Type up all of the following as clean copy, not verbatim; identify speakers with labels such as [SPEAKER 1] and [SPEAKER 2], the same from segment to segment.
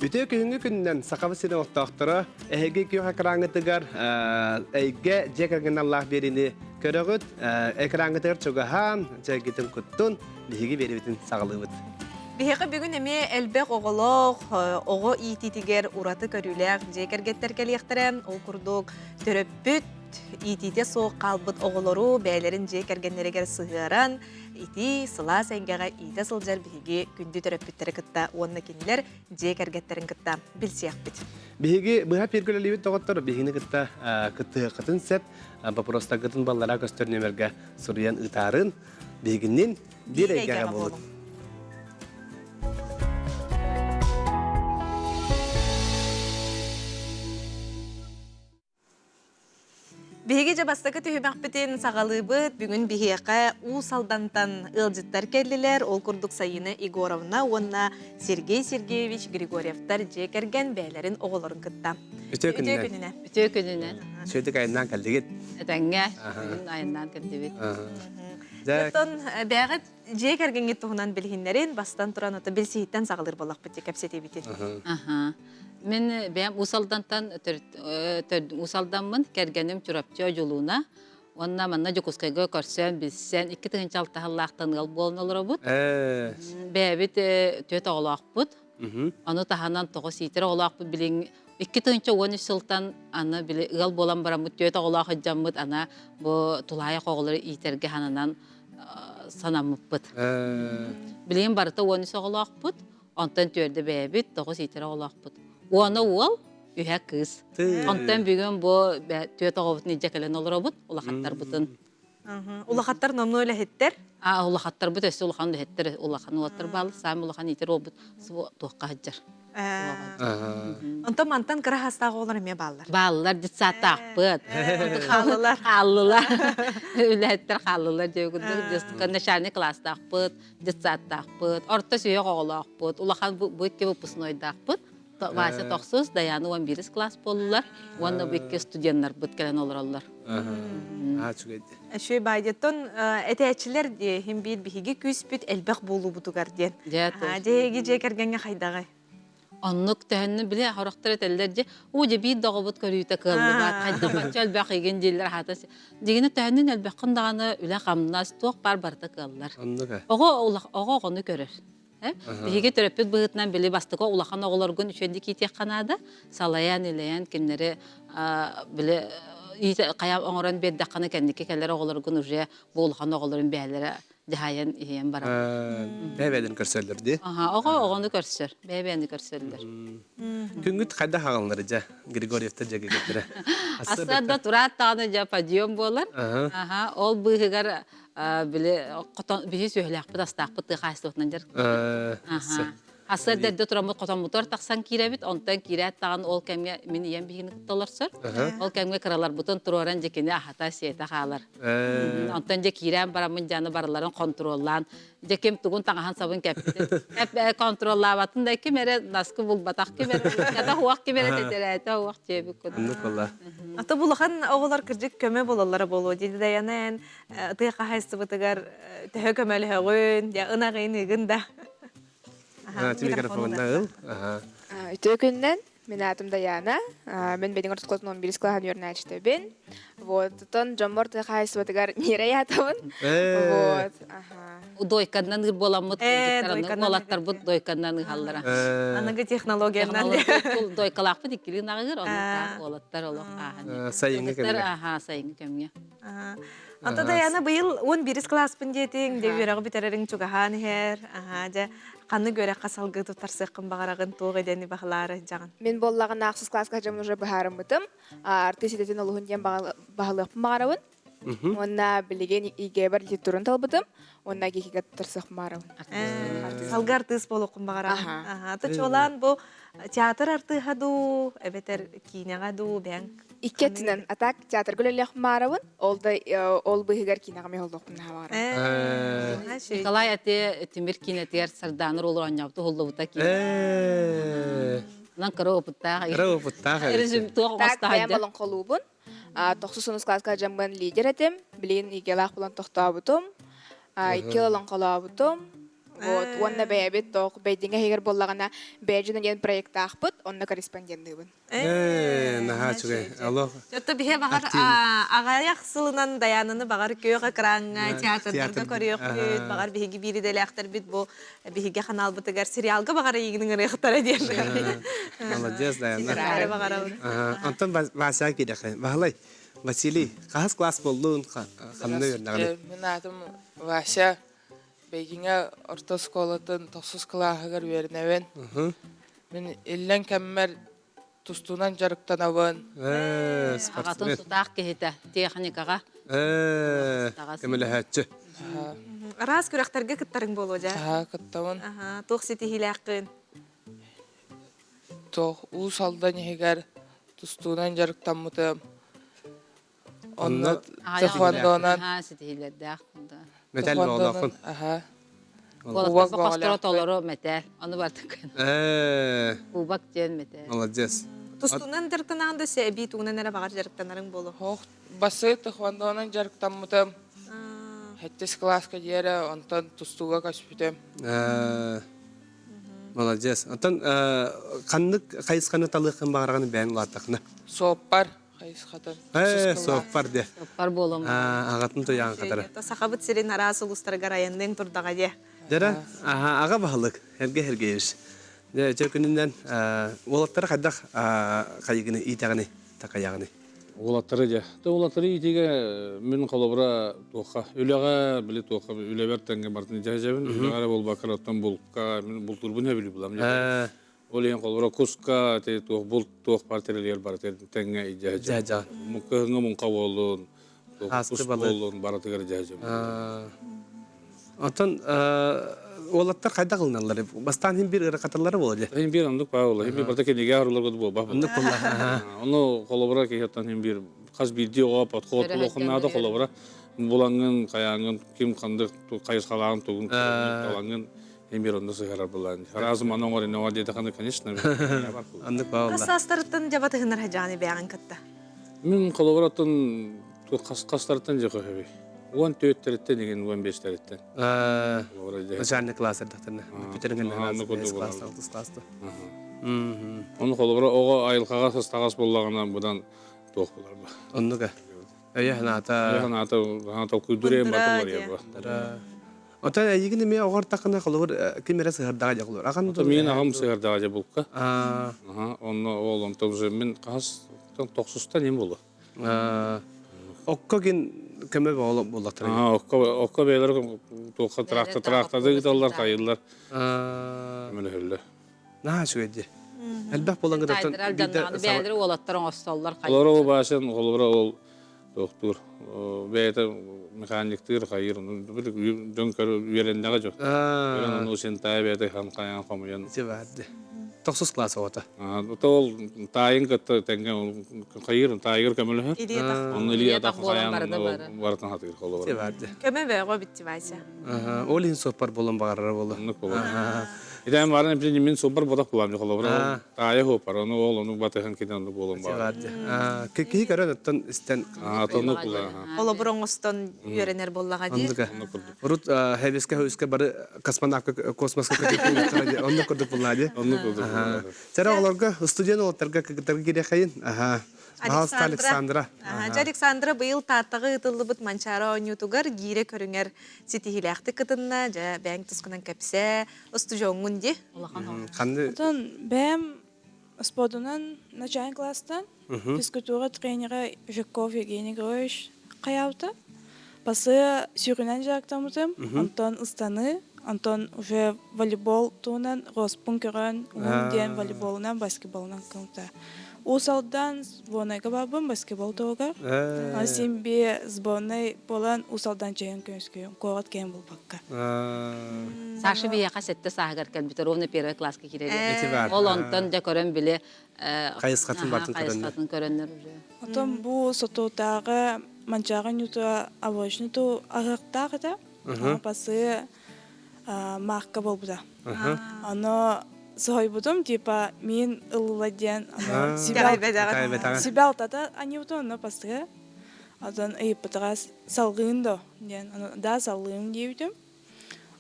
[SPEAKER 1] Үтүө күһүҥҥү күнүнэн Сахабыт сирин олохтоохторо эһиги күөх экраҥҥытыгар эйгэ дьиэ кэргэн аллаах биэриини көрөҕүт. Экраҥҥытыгар чугаһаан, чэйгитин куттун, биһиги биэриибитин саҕалыыбыт.
[SPEAKER 2] Биһиэхэ бүгүн эмиэ элбэх оҕолоох, оҕо иитиитигэр ураты көрүүлээх дьиэ кэргэттэр кэлиэхтэрэ. Ол курдук төрөппүт иитиитэ суох хаалбыт оҕолору бэйэлэрин дьиэ кэргэннэригэр сыһыаран, итии, сылаас эйгэҕэ иитэ сылдьар биһиги күндү төрөппүттэри кытта уонна кинилэр дьиэ кэргэттэрин кытта билсиэхпит.
[SPEAKER 1] Биһиги быһа пиргөлөлүүбүт доҕоттор биһигини кытта кыттыһыаххытын сөп, боппуруостаргытын баллара көстөр нүөмэргэ суруйан ыытаарын биһигиннин биир эйгэҕэ буолун.
[SPEAKER 2] Биһиги дьэ бастакы түһүмэхпитин саҕалыыбыт. Бүгүн биһиэхэ Уус Алдантан ыалдьыттар кэллилэр. Ол курдук Сайыына Егоровна уонна Сергей Сергеевич Григорьевтар дьиэ кэргэн бэйэлэрин оҕолорун кытта.
[SPEAKER 1] Үтүө күнүнэн.
[SPEAKER 2] Үтүө күнүнэн.
[SPEAKER 3] Үтүө күнүнэн.
[SPEAKER 1] Үчүгэйдик айаннаан кэллигит.
[SPEAKER 3] Этэҥҥэ бүгүн айаннаан кэллибит.
[SPEAKER 2] Оттон бэйэҕит дьиэ кэргэҥҥит туһунан билиһиннэрин, бастан туран ото билсиһиттэн саҕалыыр буоллахпыт дии кэпсэтиибитин.
[SPEAKER 3] Аха. Мин бэйэм Уус Алдантан Уус Алдаммын, кэргэним Чурапчы Одьулууна уонна манна Дьокуускайга көрсөн, билсэн, 2006 сыллаахтан ыал буолан олоробут. Бэйэбит түөрт оҕолоохпут. Ону таһынан тоҕус иитэр оҕолоохпут билиҥ 2013 сылтан аны били ыал буолан бараммыт түөрт оҕолоох сылдьаммыт ана бу тулаайах оҕолору иитэргэ сананан санаммыппыт. Билигин барыта 13 оҕолоохпут. Онтон түөрдэ бэйэбит, тоҕус иитэр оҕолоохпут. Уона уол, үһэ кыыс. Онтон бүгүн бу түөрт оҕобутун илдьэ кэлэн олоробут, улахаттарбытын.
[SPEAKER 2] Улахаттар номнуо үлэһиттэр.
[SPEAKER 3] А улахаттарбыт өссө улахан үлэһиттэр, улахан уолаттар бааллар, саамай улахан иитэр уолбут туохха сылдьар.
[SPEAKER 2] Онтон мантан кыра хастаах оҕолор эмиэ бааллар.
[SPEAKER 3] Бааллар, детсадтаахпыт.
[SPEAKER 2] Хааллылар.
[SPEAKER 3] Хааллылар. Үлэһиттэр хааллылар диye курдук. Начальный класстаахпыт, детсадтаахпыт, орто сүһүөх оҕолоохпут, улахан бу икки выпускнойдаахпыт. Вася тохсус, Даяна 11 класс буоллулар уонна бу икки студеннарбыт кэлэн олороллор.
[SPEAKER 2] Үчүгэй баайдеттон этээччилэр иһин биир биһиги күүспүт элбэх буолуубутугар диэн. Дьиэги дьиэ кэргэҥҥэ хайдаҕай?
[SPEAKER 3] Оннук төһөннү биле хорохтор этэллэр дьэ уу дьэ биир да оҕобут көрүүтэ кыаллыбат хайдах бачча элбэх игин дииллэр аһата дьигинэ төһөннүн элбэххин даҕаны үлэ-хамнас туох баар барыта кыаллар.
[SPEAKER 1] Оннук ээ.
[SPEAKER 3] Оҕо оҕо оҕону көрөр. Биһиги төрөппүт быһыытынан били бастакы улахан оҕолоргун үчүгэйдик иитиэххэ наада. Салайан, илэйэн кинилэри били хайа оҥорон биэрдэххинэ кэнники кэлэр оҕолоргун уже бу улахан оҕолорун бэйэлэрэ дьаһайан иһийэн барар.
[SPEAKER 1] Бэйэ-бэйэлэрин көрсөллөр дии.
[SPEAKER 3] Аха, оҕо оҕону көрсөр, бэйэ-бэйэни көрсөллөр.
[SPEAKER 1] Күҥҥүт хайдах аҕаллар дьэ Григорьевтар дьэгигиттэрэ?
[SPEAKER 3] Ассыарда тураат даҕаны дьэ подъем буолар. Аха, ол быыһыгар били хотон биһи сүөһүлээхпит астаахпыт тыа хаһаайыстыбатынан дьарыктанабыт. Аха. Ассыарда эрдэ тураммыт хотоммутугар тахсан киирэбит, онтон киирээт даҕаны ол кэмҥэ мин ийэм биһигини кытта олорсор. Ол кэмҥэ кыраларбытын туруоран дьикини аһата сиэтэ хаалар. Онтон дьэ киирэн бараммын дьаны барыларын хонтуруоллаан, дьэ ким тугун таҥаһын сабын кэппитин контроллаабатын да ким эрэ наскы булбатах, ким эрэ укката уох, ким эрэ тэтэрээтэ уох диэбит курдук.
[SPEAKER 1] Оннук буолла.
[SPEAKER 2] Ата булахан оҕолор кырдьык көмө буолаллара буолуо дии Даяна эн тыа хаһаайыстыбытыгар төһө көмөлөһөҕүн, дьэ ынаҕын ыгын да.
[SPEAKER 1] Микрофонна ыл.
[SPEAKER 4] Үтүө күннэн. Мин аатым Даяна. Мин бэйдиҥ ортоскуолатын 11 кылааһын үөрэнээччитэбин. Вот, оттон дьоммор тыа хаһаайыстыбатыгар ньирэй аатабын. Вот, аха.
[SPEAKER 3] Дойканнан ыыр буоламмыт уолаттарбыт дойканнан ыһаллара.
[SPEAKER 2] Аныгы технологиянан.
[SPEAKER 3] Дойкалаахпыт иккилии наҕыгыр, онон уолаттар олох ааһан.
[SPEAKER 1] Сайыҥҥы кэмҥэ.
[SPEAKER 3] Аха, сайыҥҥы кэмҥэ.
[SPEAKER 2] Ата Даяна быйыл 11 класспын диэтиҥ, дьэ үөрэҕи бүтэрэриҥ чугаһаан иһэр. Аха, дьэ ханнык үөрэххэ салгыы туттарсыаххын баҕараҕын, туох идэни баһылаары дьаҕын?
[SPEAKER 4] Мин буоллаҕына ахсыс класска дьон уже быһаарыммытым. Артыыс идэтин олуһун диэн баһылыахпын баҕарабын. Уонна билигин ИГ-бэр литератураны талбытым. Уонна ГИКигэ туттарсыахпын баҕарабын.
[SPEAKER 2] Салгыы артыыс буолуоххун баҕараҕын. Аха, то чуолаан бу театр артыыһа дуу, эбэтэр киинэҕэ дуу, бэйэҥ
[SPEAKER 4] Икки өттүнэн, а так театрга үлэлиэх маарабын, ол да ол быыһыгар киинэҕэ эмиэ холлуохпун наһаа баҕарабын.
[SPEAKER 3] Николай ате Тимир киинэтигэр Сардаана ролу оонньообута уһуллубута киинэ. Онон кыра опыттаах.
[SPEAKER 1] Кыра опыттаах
[SPEAKER 3] Резюм туох
[SPEAKER 4] Так бэйэм
[SPEAKER 3] оҥосто
[SPEAKER 4] олоҥхолуубун. Тохсус онус класска дьаммын лидер этим. Билигин игелаах булан тохтообутум. Икки олоҥхолообутум. Вот, уонна бэйэбит тоох бэйдиҥэ иһигэр буоллаҕына бэйэ диэн проектаахпыт, онно корреспонденныыбын.
[SPEAKER 1] Ээ, наһаа үчүгэй. Алло.
[SPEAKER 2] Отто биһи баҕар аҕайах сылынан Даянаны баҕар күөх экраҥҥа театрдарга көрүөхпүт, баҕар биһиги биир идэлээхтэрбит бу биһиги ханаалбытыгар сериалга баҕар эйигин ыҥырыахтара диэн.
[SPEAKER 1] Молодец, Даяна.
[SPEAKER 2] Ситиһээри баҕарабын.
[SPEAKER 1] Онтон Вася киирэхэ. Баһылай, Василий, хаһыс класс боллуун ханна үөрнэҕиний?
[SPEAKER 5] Мин аатым Вася. Бэйдиҥэ орто оскуолатын тохсус кылааһыгар үөрэнэбин. Мин иллэҥ кэммэр тустуунан дьарыктанабын.
[SPEAKER 3] Аҕатын сутаах киһитэ техникаҕа.
[SPEAKER 1] Көмөлөһөөччү.
[SPEAKER 2] Араас күрэхтэргэ кыттарыҥ буолуо дьэ.
[SPEAKER 5] Аһаа, кыттабын.
[SPEAKER 2] Туох ситиһиилээххин?
[SPEAKER 5] Туох Уус Алдан иһигэр тустуунан дьарыктаммытым.
[SPEAKER 1] Онно
[SPEAKER 5] Тэхвондонан
[SPEAKER 3] ситиһиилэрдээх.
[SPEAKER 1] Металл боолоохун.
[SPEAKER 5] Аха.
[SPEAKER 3] Кубок хосторо толору металл. Ону бартын. Кубок диэн металл.
[SPEAKER 1] Молодец.
[SPEAKER 2] Тустуунан дьарыктанаҕын да эбии тугунан эрэ баҕар дьарыктанарыҥ буолуо.
[SPEAKER 5] Ох, басы тэхвондонан дьарыктаммытым. Хэттис кылааска диэри онтон тустууга көспүтүм.
[SPEAKER 1] Молодец. Онтон ханнык хайысханы талыаххын баҕараҕын бэйэҥ улааттахына?
[SPEAKER 5] Суоппар. хайысхатын.
[SPEAKER 1] Ээ, суоппар диэ.
[SPEAKER 3] Суоппар буолуом.
[SPEAKER 1] Аҕатын туйаан хатара.
[SPEAKER 2] Сахабыт сирин араас улуустарыгар айанныаҥ турдаҕа диэ.
[SPEAKER 1] Дьэрэ, аҕа баһылык Эргэ Сергеевич. Дьэ, үтүө күнүнэн уолаттары хайдах хайыгыны иитэҕиний, такайаҕыный?
[SPEAKER 6] Уолаттары дьэ. Тэ уолаттары иитиигэ мин холобура туохха үлэҕэ били туохха үлэбэр тэҥҥэ бартын дьэһэжэбин үлэҕэ эрэ буолбакка оттон булка мин бултуурбун сөбүлүү булам. Ол иһин холобура куска ти туох булт туох бар тэрилигэр барытыгар тэҥҥэ илдьэ
[SPEAKER 1] Дьэ,
[SPEAKER 6] Кыһыҥҥы муҥха буоллун, туох
[SPEAKER 1] Ааскы
[SPEAKER 6] кус
[SPEAKER 1] балык.
[SPEAKER 6] буоллун барытыгар дьэһэжэм.
[SPEAKER 1] Оттон уолаттар хайдах ылыналлар? Бастаан иһин биир ыарахаталлара буолуо дии.
[SPEAKER 6] Иһин биир оннук баа буолла. Иһин биир барыта кинигэ арыллар буолбах.
[SPEAKER 1] Оннук буолла.
[SPEAKER 6] Ону холобура киһиттэн иһин биир хас биирдии оҕо подход булуохун наада холобура булаҥҥын, хайааҥҥын, ким ханнык хайысхалааҕын тугун талаҥҥын Эмир онно сыһарар булан. Разум аны оҥор оҥор диэтэххинэ, конечно,
[SPEAKER 1] Аннык баалла.
[SPEAKER 2] Хас саастарыттан дьабатыһынар хадьааны бэйэҕин кытта?
[SPEAKER 6] Мин холобураттан хастарыттан дьэ көһөбүй. 14-тэриттэн игин 15-тэриттэн.
[SPEAKER 1] Начальный класс эрдэхтэринэ. Бүтэриҥин класс, алтыс класста.
[SPEAKER 6] Ону холобура оҕо айылҕаҕа сыстаҕас буоллаҕына будан туох булар ба.
[SPEAKER 1] Оннуга. Өйө санаата.
[SPEAKER 6] Өйө санаата толкуйдуур эм бар
[SPEAKER 1] булар. Оттон эйигин эмиэ оҕортаххына холобур ким эрэ сыһырдаҕа дьэ холобур. Аҕам
[SPEAKER 6] Ото миин аҕам сыһырдаҕа дьэ булка. Аха, онно ол онтон уже мин хас тохсустан им болу.
[SPEAKER 1] Окко кин көмө буоллахтара.
[SPEAKER 6] Аа, окко окко бэйэлэр туохха тракта трактада ыыталлар хайыллар. Көмөлөһөллөр.
[SPEAKER 1] Наһаа үчүгэй дии. Элбэх буолан гытаттан
[SPEAKER 3] бэйэлэри уолаттар оҥостоллор.
[SPEAKER 6] Олору ол баашын холобура ол Туохтуур бэйэтэ механиктыыр хайыыр дьон көрө үөрэннэҕэ дьон. Үөрэн ону син таай бэйэтэ хан хайаан хомуйан.
[SPEAKER 1] Ити баар дии. Тохсус класс оҕото.
[SPEAKER 6] То ол таайын кытта тэҥҥэ хайыыр таайыгар көмөлөһөр. Онно илии атах хайаан барытын хатыыр холобура.
[SPEAKER 1] Ити баар дии.
[SPEAKER 2] Көмө бөҕө битти Вася.
[SPEAKER 1] Ол иһин суоппар буолан баҕарара буолла.
[SPEAKER 6] Оннук буолар. Итэн баран мин суоппар ботох булам холобура. Таайа хуоппар, ону ол ону батыһан кини оннук буолан баар.
[SPEAKER 1] Киһи көрөн оттон истэн
[SPEAKER 6] Тоннук була.
[SPEAKER 2] Холобур оҥостон үөрэнэр буоллаҕа дии.
[SPEAKER 1] Урут хэбискэ хөүскэ бары космонавка космоска көтүттэр оннук курдук булла дии.
[SPEAKER 6] Оннук курдук.
[SPEAKER 1] Сэрэ оҕолорго студент уолаттарга кыргыттарга киириэхэйин. Аха. Пожалуйста, Александра.
[SPEAKER 2] Дьэ, Александра быйыл Тааттаҕа ыытыллыбыт Манчаары оонньуутугар гиирэ көрүҥэр ситиһиилээхтик кытынна. Дьэ, бэйэҥ тускунан кэпсээ. Устудьуоҥҥун дии.
[SPEAKER 3] Улахан
[SPEAKER 1] Ханны
[SPEAKER 7] Отон бэйэм спордунан начальный класстан физкультура тренера Жирков Евгений Григорьевич хайаабыта. Пасы сүүрүнэн дьарыктаммытым, онтон ыстаны, онтон уже волейбол туһунан роспун көрөн, уһун диэн волейболунан, баскетболунан кымта. Уус Алдан сборнайга барбын баскетбол туһугар. Син би сборнай буолан Уус Алдан чэйин көмүскүйүн, куорат кэм булбакка.
[SPEAKER 3] Саша биһиэхэ сэттэ сааһыгар кэлбитэ, ровно первый класска киирэр. Ол онтон дьэ көрөн били
[SPEAKER 1] хайысхатын бартын
[SPEAKER 3] хайысхатын көрөннөр уже.
[SPEAKER 7] Отон бу сотуутааҕы Манчаары ньутуа обочнуту аһыахтаах этэ. Пасы маахка буолбута. Оно соһуйбутум, типа мин ылла диэн себя алтата аньыбытым, онно пасыга. Отон ыйыппытыга салгыын до диэн, да салгыым диэбитим.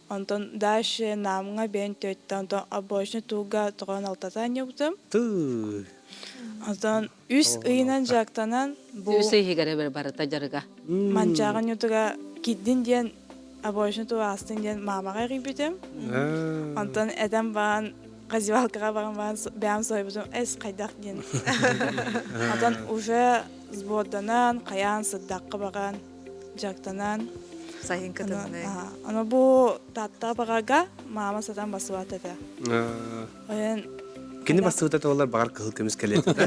[SPEAKER 7] Онтон дальше Намҥа бэйэн төттө, онтон обочина тууга тоҕон алтата анньыбытым.
[SPEAKER 1] Тыы.
[SPEAKER 7] Онтон үс ыйынан дьарыктанан бу
[SPEAKER 3] Үс ый иһигэр барыта дьарыга.
[SPEAKER 7] Манчааҕын ньутуга киирдин диэн обочина туу аастын диэн маамаҕа эрийбитим. Онтон этэн баран раздевалкаҕа баран баран бэйэм соһуйбутум эс хайдах диэн. Онтон уже сборданан, хайаан сырдахха баран дьарыктанан
[SPEAKER 2] Сайын кытынны.
[SPEAKER 7] Аны бу Таатта баҕарга маама сатан басыбат этэ. Ойон
[SPEAKER 1] Кини бастыбыта туолар баҕар кыһыл көмүс кэлиэ этэ.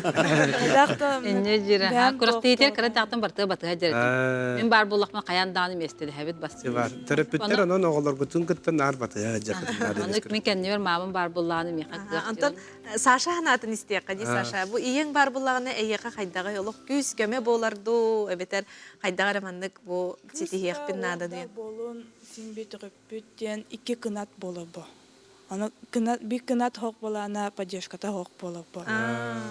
[SPEAKER 3] Инньэ дьире. Күрэхтэһиитигэр кыра таахтан бартыга батыһа дьэрэтим. Мин баар буоллахпына хайаан даҕаны миэстэлэһэбит бастыы.
[SPEAKER 1] Бар. Төрөппүттэр онон оҕолоргутун кытта наар батыһа сылдьаххытын.
[SPEAKER 3] Аны мин кэннибэр маамам баар буоллаҕына миэхэ кыах.
[SPEAKER 2] Антон Саша санаатын истиэххэ дии Саша. Бу ийэҥ баар буоллаҕына эйиэхэ хайдаҕый олох күүс көмө буолар дуу эбэтэр хайдах эрэ маннык бу ситиһиэхпин наада диэн.
[SPEAKER 7] Буолун син би төрөппүт диэн икки кынат буолар бу. Аны кынат би кынат хоох буолаана поддержката хоох буолар бу.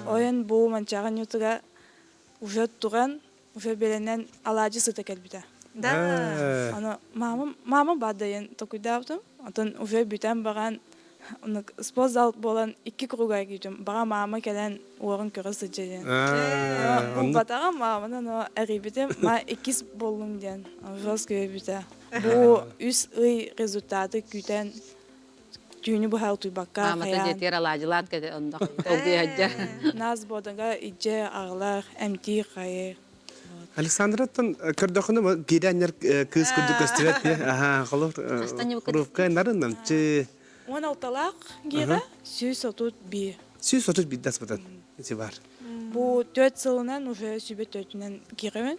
[SPEAKER 7] Ойон бу манчаҕа ньутуга уже туран уже беленен алаадьы сыта кэлбитэ.
[SPEAKER 2] Да.
[SPEAKER 7] Аны мамам мама баадайын токуйдаабытым. Онтон уже бүтэн баран спортзал буолан икки круга киирдим. Баҕа маама кэлэн уорун көрө сылдьа диэн. Булбатаҕым мааманан эрийбитим. Ма иккис буоллум диэн. Жестко өйбүтэ. Бу үс ый результаты күүтэн түүнү быһа утуйбакка
[SPEAKER 3] Маамата дьиэтигэр алаадьылаат кэтэ онно толгуйа
[SPEAKER 7] Нас бодага идже аҕалар эмтии хайы.
[SPEAKER 1] Александраттан көрдөхүнэ киирэннэр кыыс курдук көстүбэт аха холор хрупкая нарыннамчы
[SPEAKER 7] 16-лаах гиэҕэ 131.
[SPEAKER 1] 131 даспытан ити бар.
[SPEAKER 7] Бу төрт сылынан уже сүбэ төртүнэн киирэбин.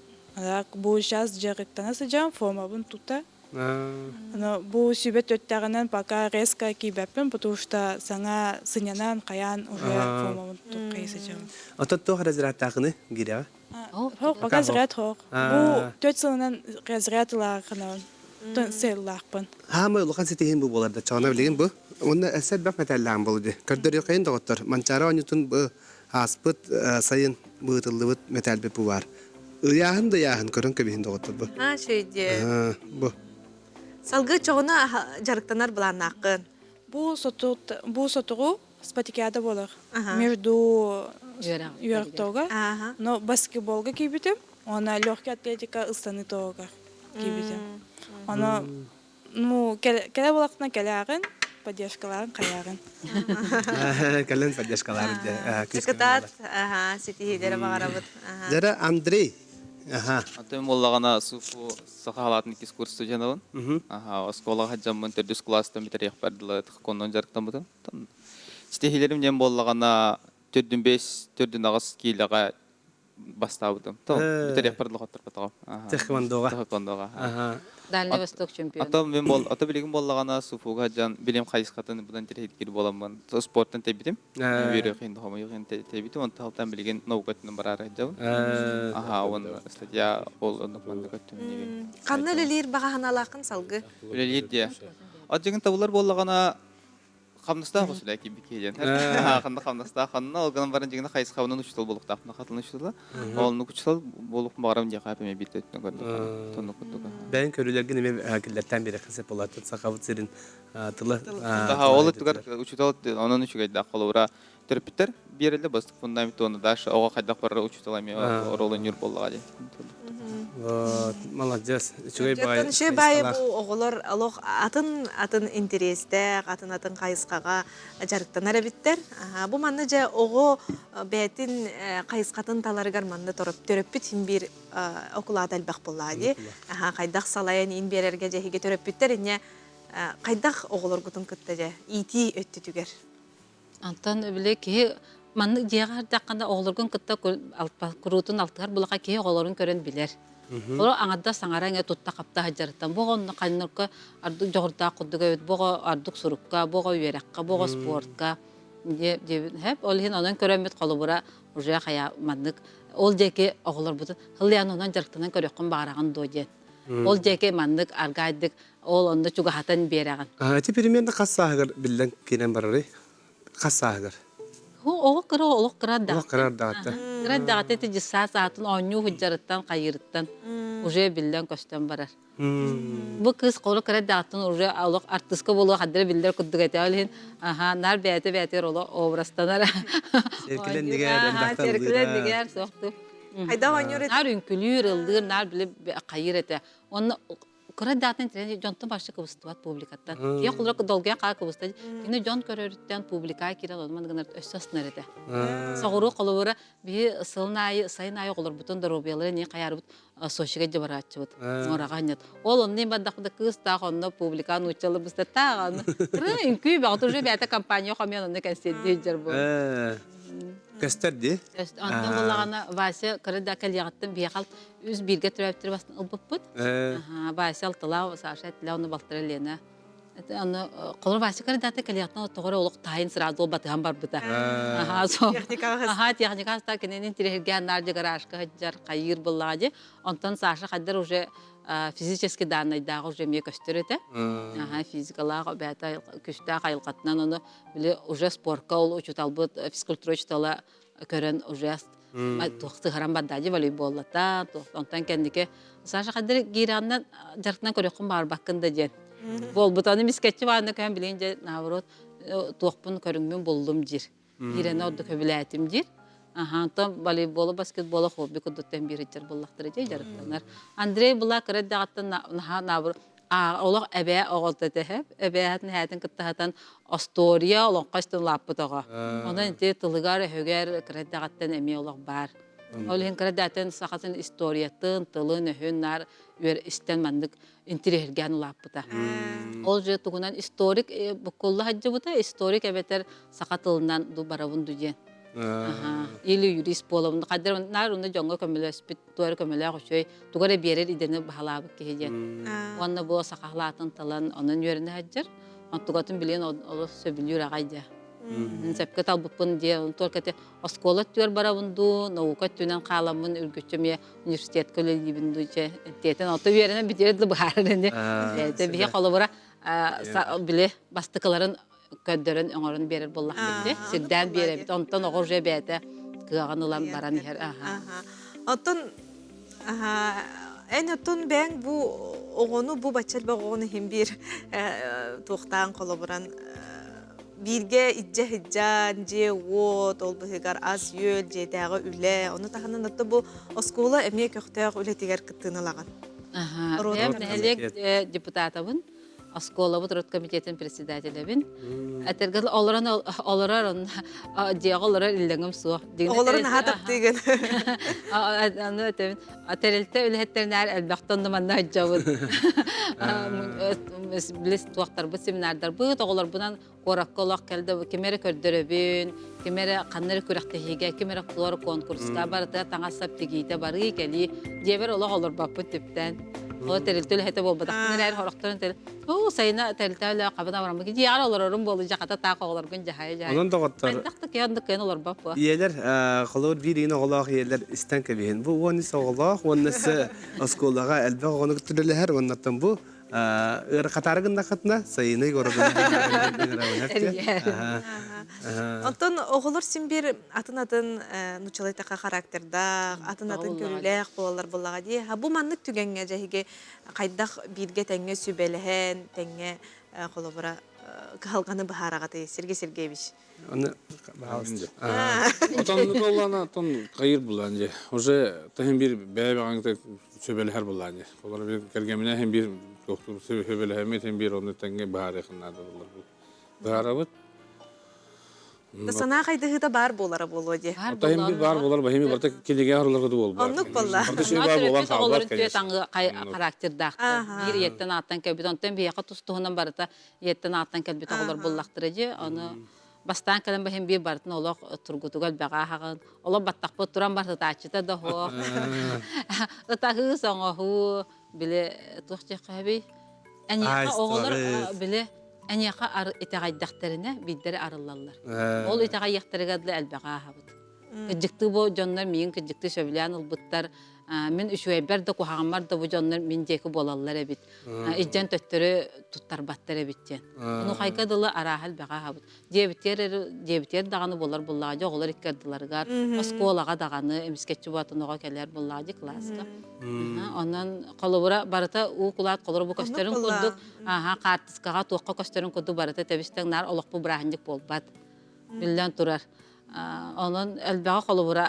[SPEAKER 7] Бу сейчас дьарыктана сылдьам, формабын тута. Но бу сүбэ төрттэҕинэн пока резко киирбэппин, потому что саҥа сынньанан хайаан уже формабын туккайы сылдьабын.
[SPEAKER 1] Отот туох разрядтаахыны гирэҕэ?
[SPEAKER 7] Хоох, пока разряд хоох. Бу төрт сылынан разряд ылаахынабын. Сыаллаахпын.
[SPEAKER 1] Хаамай улахан ситиһин бу буолар да чоҕуна билигин бу. Уонна өссө элбэх мэтээллээх буолу дии. Көрдөрүөххэйин доҕоттор. Манчаары оонньуутун бу ааспыт сайын быытыллыбыт мэтээлбит бу баар. Ыйааһын да ыйааһын көрөн кэбиһин доҕоттор бу.
[SPEAKER 2] А, шөйдүө.
[SPEAKER 1] Бу.
[SPEAKER 2] Салгыы чоҕуна дьарыктанар былааннааххын.
[SPEAKER 7] Бу бу сотугу спартакиада буолар. Между үөрэхтоога. Но баскетболга киирбитим. Она легкая атлетика ыстаны тоогар киирбитим. Оно ну кэлэ буолахтына кэлээҕин, поддержкаларын хайааҕын.
[SPEAKER 1] Кэлэн поддержкаларын
[SPEAKER 2] Кытаат, ситиһиилэри баҕарабыт.
[SPEAKER 1] Дьэрэ Андрей. Аха.
[SPEAKER 8] Атын буоллаҕына СУФУ саха халаатын иккис курс студенабын. Аха, оскуолаҕа сылдьаммын төрдүс кылаастан бүтэриэхпэр дылы коннон дьарыктаммытым. Ситиһиилэрим диэн буоллаҕына төрдүн бэс, төрдүн аҕыс киилэҕэ бастаабытым. Бүтэриэхпэр дылы хотторботоҕум.
[SPEAKER 1] Тэхвондоҕа.
[SPEAKER 8] Тэхвондоҕа.
[SPEAKER 3] Дальний Восток чемпион.
[SPEAKER 8] Ато мен бол, ато билигин буоллаҕына СУФУга дьон билим хайысхатын будан тирэһиткир буоламмын спорттан тэйбитим. Үөрүөхин, хомойуохин тэйбитим. Онтон алтан билигин наука өттүнэн бараары сылдьабын. Аха, он статья ол оннук маннык өттүн
[SPEAKER 2] Ханна үлэлиир баҕа санаалааххын салгы?
[SPEAKER 8] Үлэлиир диye. Отжигин табылар буоллаҕына хамнастаах усулэ киирбит киһи диэн. Ханна хамнастаах ханна ол гынан баран дьиҥинэ хайысхабынан учуутал буолуохтаахпын хатылын учуутала. Ол оннук учуутал буолуох баҕарам диэхэ эпэме биир өттүнэн көрдөххө тоннук курдук.
[SPEAKER 1] Бэйэҥ көрүүлэргин эмиэ киллэртээн биэрэххин сөп буолаатын сахабыт сирин тыла
[SPEAKER 8] Ол өттүгэр учуутал онон үчүгэйдээх холобура төрөппүттэр биэрэллэр бастык фундамент уонна дальше оҕо хайдах барар учуутал эмиэ оруолун буоллаҕа дии.
[SPEAKER 1] Вот, молодец. Үчүгэй баай.
[SPEAKER 2] Үчүгэй баай бу оҕолор олох атын атын интэриэстээх, атын атын хайысхаҕа дьарыктанар эбиттэр. Бу манна дьэ оҕо бэйэтин хайысхатын таларыгар манна төрөппүт син биир окулаата элбэх буоллаҕа дии. Хайдах салайан иин биэрэргэ дьэ эһиги төрөппүттэр инньэ хайдах оҕолоргутун кытта дьэ иитии өттүтүгэр
[SPEAKER 3] Онтон били киһи маннык дьиэҕэ сырдаххына оҕолоргун кытта куруутун алтыһар булаха киһи оҕолорун көрөн билэр. Олор аҥардас саҥара иҥэ тутта-хапта сылдьарыттан бу оҕо онно ханнырка ардык дьоҕурдаах курдук эбит, бу оҕо ардык сурукка, бу оҕо үөрэххэ, бу оҕо спортка диэбит хэп. Ол иһин онон көрөммүт холобура уже хайа маннык ол диэки оҕолорбутун хылыйан онон дьарыктанан көрүөххүн баҕараҕын дуо диэн. Ол диэки маннык аргаайдык ол онно чугаһатан биэрэҕин.
[SPEAKER 1] Ити примерно хас сааһыгар биллэн киирэн барарый? Хас сааһыгар?
[SPEAKER 3] Оҕо кыра олох кыра да.
[SPEAKER 1] Олох кыра даҕатта.
[SPEAKER 3] Кыра даҕата ити дьыссаат саатын оонньуу сылдьарыттан хайыырыттан уже биллэн көстөн барар. Бу кыыс холу кыра даҕаттан уже олох артыска буолуо хаддара биллэр курдук этэ. Ол иһин аха наар бэйэтэ бэйэтигэр олох образтанар.
[SPEAKER 1] Сэркилэн дигэр, элбэхтэ
[SPEAKER 3] Сэркилэн дигэр суохту.
[SPEAKER 2] Хайдах оонньуур
[SPEAKER 3] Наар үҥкүлүүр, ыллыыр, наар били хайыыр этэ. Онно кыра даатын дьонтон баршы кыбыстыбат публикаттан. Киһи холура долгуйа хаа кыбыста. Кини дьон көрөрүттэн публика киирэн онон гынар өссө астынар этэ. Соҕуруу холобура биһи сылын аайы сайын аайы оҕолорбутун доруобуйаларын не хайаарбыт Сочига дьабарааччыбыт. Муораҕа анньат. Ол онно бардахпыта кыыстаах онно публика нууччалы быстаттаах аны. Үҥкүү бөҕөтө уже бэйэтэ компания хомуйан онно кэнсиэрдии сылдьар буол.
[SPEAKER 1] Көстөр дии.
[SPEAKER 3] Онтон буллаҕына Вася кыра да кэлиэҕиттэн биһиэхэ үс бииргэ төрөөбүттэр бастан ылбыппыт. Вася алтылаах, Саша этилээ, ону балтара Лена. Аны холор Вася кырдаата кэлиэхтэн тоҕо эрэ олох таайын сразу батыһан барбыта. Аха, техникаҕа хаста кинини интириэһиргээн наар гаражка сылдьар, хайыыр буоллаҕа дии. Онтон Саша хайдар уже физически данныйдааҕы уже эмиэ көстөр этэ. Аха, физикалаах бэйэтэ күстээх айылҕатынан ону били уже спорка ол учууталбыт физкультура учуутала көрөн уже туох сыһаран барда волейболлата онтон кэнники Саша хадыр гираннан дьарыктан көрүөххүн баарбаккын да диэн буолбут аны мискэтчи баанна көһөн билигин дьэ наоборот туохпун көрүҥмүн буллум диир киирэн ордук сөбүлээтим диир Аха, онтон волейболу, баскетболу хобби курдуктан биир ыджар буллахтара дьэ дьарыктанар. Андрей була кыра эрдэҕиттэн наһаа наоборот олох эбээ оҕолто этэ эбээтин эһээтин кытта сатан остуоруйа олоҥхо истэн улааппыт оҕо. Онон ити тылыгар өһүгэр кыра эрдэҕиттэн эмиэ олох баар. Ол иһин кыра эрдэҕиттэн сахатын историятын, тылын, өһүн наар үөр истэн маннык интириэһиргээн улааппыта. Ол же тугунан историк буккулла сылдьыбыта, историк эбэтэр саха тылынан ду барабын ду диэн. Или юрист буолабын. Хайдар наар онно дьоҥҥо көмөлөспүт тугу эрэ көмөлөөх үчүгэй, тугу эрэ биэрэр идэни баһылаабыт киһи диэн. Уонна бу сахалаатын талан онон үөрэнэ сылдьар. Онтугатын билигин олус сөбүлүүр аҕай дьэ. Сөпкө талбыппын диэ. Только ити оскуола өттүгэр барабын дуу, наука өттүнэн хааламмын үргүччү эмиэ университетка үлэлиибин дуу дьэ. Тиэтэн ото үөрэнэн бүтүөр дылы быһаарар ини. Биһи холобура били бастакыларын көрдөрөн оҥорон биэрэр буоллахпыт дии. Сирдээн биэрэбит. Онтон оҕо уже бэйэтэ кыаҕын ылан баран иһэр.
[SPEAKER 2] Оттон эн оттон бэйэҥ бу оҕону бу бачча элбэх оҕону иһин биир туохтаан холобуран бииргэ иддьэ сыдьаан дьиэ-уот ол быһыгар ас-үөл дьиэтээҕи үлэ ону таһынан отто бу оскуола эмиэ көхтөөх үлэтигэр кыттыыны ылаҕын.
[SPEAKER 3] Бэйэм нэһилиэк депутатабын. Оскуолабыт родкомитетын председателэбин. Этэргэ олорон олорор дьиэҕэ олорор иллэҥим суох.
[SPEAKER 2] Оҕолорун наһаа таптыыгын.
[SPEAKER 3] Аны этэбин тэрилтэ үлэһиттэринээр элбэхтэн да манна сылдьабын. Билис туохтарбыт семинардарбыт оҕолорбунан куоракка олох кэлдэ ким эрэ көрдөрөбүн, ким эрэ ханна эрэ күрэхтэһиигэ, ким эрэ флор конкурска барыта таҥас-сап тигиитэ барыы кэлии дьиэбэр олох олорбоппут түптэн. Ол тэрилтэ үлэһитэ буолбатахпын эрээри сорохторун тэл оо сайына тэрилтэ үлэ хабын абыраммыт дьиэҕэр олорорум буолу дьахата таах оҕолоргун дьаһайа дьаһай.
[SPEAKER 1] Онон доҕоттор
[SPEAKER 3] Хайдах да кыайан да кыайан олорбот буо.
[SPEAKER 1] Ийэлэр холобур биир игин оҕолоох ийэлэр истэн кэбиһин. Бу 13 оҕолоох уонна оскуолаҕа элбэх оҕону кытта үлэлэһэр уоннаттан бу Ыарахатаары гыннаххытына сайыны
[SPEAKER 2] Онтон оҕолор син биир атын-атын нууччалыы эттэххэ характердаах, атын-атын көрүүлээх буолаллар буоллаҕа дии. Бу маннык түгэҥҥэ дьэ эһиги хайдах бииргэ тэҥҥэ сүбэлэһэн, тэҥҥэ холобура кыһалҕаны быһаараҕытый, Сергей Сергеевич?
[SPEAKER 1] Аны
[SPEAKER 6] Отон оллана отон кайыр булан же. Уже тахин бир бэйэ сөбөлөһөр булан же. Олар бир кэргэминэ хин бир доктор сөбөлөһөммүт хин бир оны тэҥҥэ быһаарыахын наада болар. Быһаарабыт.
[SPEAKER 2] Санаа хайдыһыыта баар буолара буолуо дии.
[SPEAKER 6] Тахин бир баар болар бахими барта кинигэ орлар кыды болбар.
[SPEAKER 2] Оннук болла.
[SPEAKER 6] Барта şey бар болан
[SPEAKER 3] хаалбат конечно. характердаахтар. Биир ийэттэн ааттан кэлбит. Онтон биһиэхэ тус-туһунан барыта ийэттэн ааттан кэлбит оҕолор буллахтара дии. Ону бастаан кэлэн баһын биир барытын олох тургутуга элбэҕи аһаҕын. Олох баттахпыт туран барытааччыта да оһох. Ытаһыы, соҥоһуу, били туох диэххэ Эниэхэ оҕолор били эниэхэ итэҕэйдэхтэринэ биирдэри арыллаллар. Ол итэҕэйиэхтэригэр дылы элбэҕи ааһабыт. Кыдьыктыы бу дьоннор миигин кыдьыктыы сөбүлээн ылбыттар. Мин үчүгэйбэр да куһаҕаммар да бу дьоннор мин диэки буолаллар эбит. Илдьэн төттөрү туттарбаттар эбит диэн. Онуохайга дылы арааһа элбэҕи аһабыт. Диэбитигэр диэбитигэр даҕаны буолар буллаҕа дьэ оҕолор икки ардыларыгар, оскуолаҕа даҕаны эмискэччи буолатын оҕо кэлэр буллаҕа дьэ кылааска. Онон холобура барыта уу кулаат холоро бу көстөрүн курдук, аха хаартыскаҕа туохха көстөрүн курдук барыта тэбис-тэҥ наар олохпу бырааһынньык буолбат. Биллэн турар. Онон элбэҕи холобура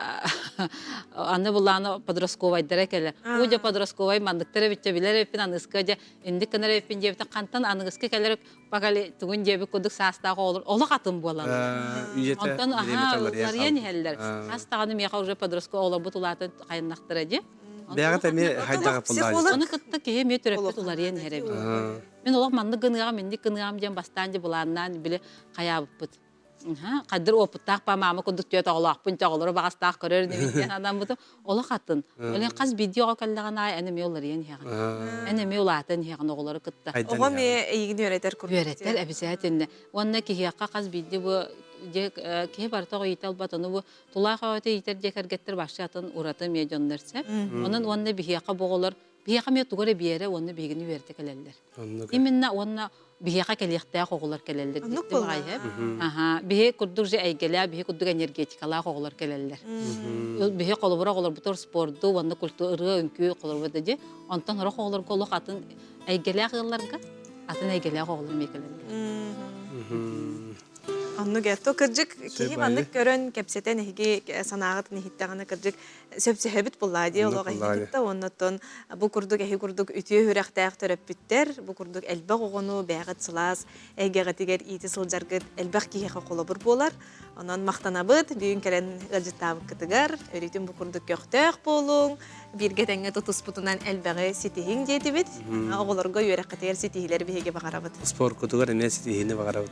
[SPEAKER 3] аны булааны подростковайдара кэлэ. Уу дьэ подростковай манныктар эбитчэ билэр эбиппин аныска дьэ инник гынар эбиппин диэбитин хантан аныгыска кэлэр пакали тугун диэбит курдук саастаах оҕолор олох атын буолаллар. Онтон аха уларыйан иһэллэр. Хас даҕаны миэхэ уже подростковай оҕолорбут улаатан хайыннахтара дии.
[SPEAKER 1] Бэҕэт эмиэ хайдаҕа
[SPEAKER 3] психолог. Ону кытта киһи эмиэ төрөппүт уларыйан иһэр эбит. Мин олох маннык гыныаҕым, инник гыныаҕым диэн бастаан дьэ былааннаан били хайаабыппыт. Хадыр опыттаах па маама курдук түөт оҕолоохпун оҕолору баҕастаах көрөр инибин диэн анаммытым олох атын. Олен хас биирдии оҕо кэллэҕин аайы эн эмиэ уларыйан иһэҕин. Эн эмиэ улаатан иһэҕин оҕолору кытта.
[SPEAKER 2] Оҕо эмиэ эйигин үөрэтэр курдук.
[SPEAKER 3] Үөрэтэр обязательно. Уонна киһиэхэ хас биирдии бу киһи барыта оҕо иитэ албат ону бу тулаах оҕото иитэр дьиэ кэргэттэр вообще атын ураты эмиэ дьоннор сөп. Онон уонна биһиэхэ бу оҕолор биһиэхэ эмиэ тугу эрэ биэрэ уонна биһигини үөрэтэ кэлэллэр. Именно уонна биһиэхэ кэлиэхтээх оҕолор кэлэллэр диттим аҕай Аха, биһи курдук же эйгэлээх, биһи курдук энергетикалаах оҕолор кэлэллэр. Биһи холобура оҕолорбутугар спорду уонна культура ырыа үҥкүү холобура да дии. Онтон сорох оҕолорго олох атын эйгэлээх ыалларга атын эйгэлээх оҕолор эмиэ кэлэллэр.
[SPEAKER 2] Оннук ээ. То кырдьык киһи маннык көрөн, кэпсэтэн эһиги санааҕытын иһиттэҕинэ кырдьык сөпсөһөбүт буллаа дии олох эһиги кытта уоннаттан бу курдук эһи курдук үтүө үрэхтээх төрөппүттэр бу курдук элбэх оҕону бэйэҕит сылаас эйгэҕитигэр иити сылдьаргыт элбэх киһиэхэ холобур буолар онон махтанабыт бүгүн кэлэн ыалдьыттаабыккытыгар өрүүтүн бу курдук көхтөөх буолуҥ бииргэ тэҥҥэ тутуспутунан элбэҕи ситиһиҥ диэтибит оҕолорго үөрэххитигэр ситиһиилэри биһиги баҕарабыт
[SPEAKER 1] споркутугар эмиэ ситиһиини баҕарабыт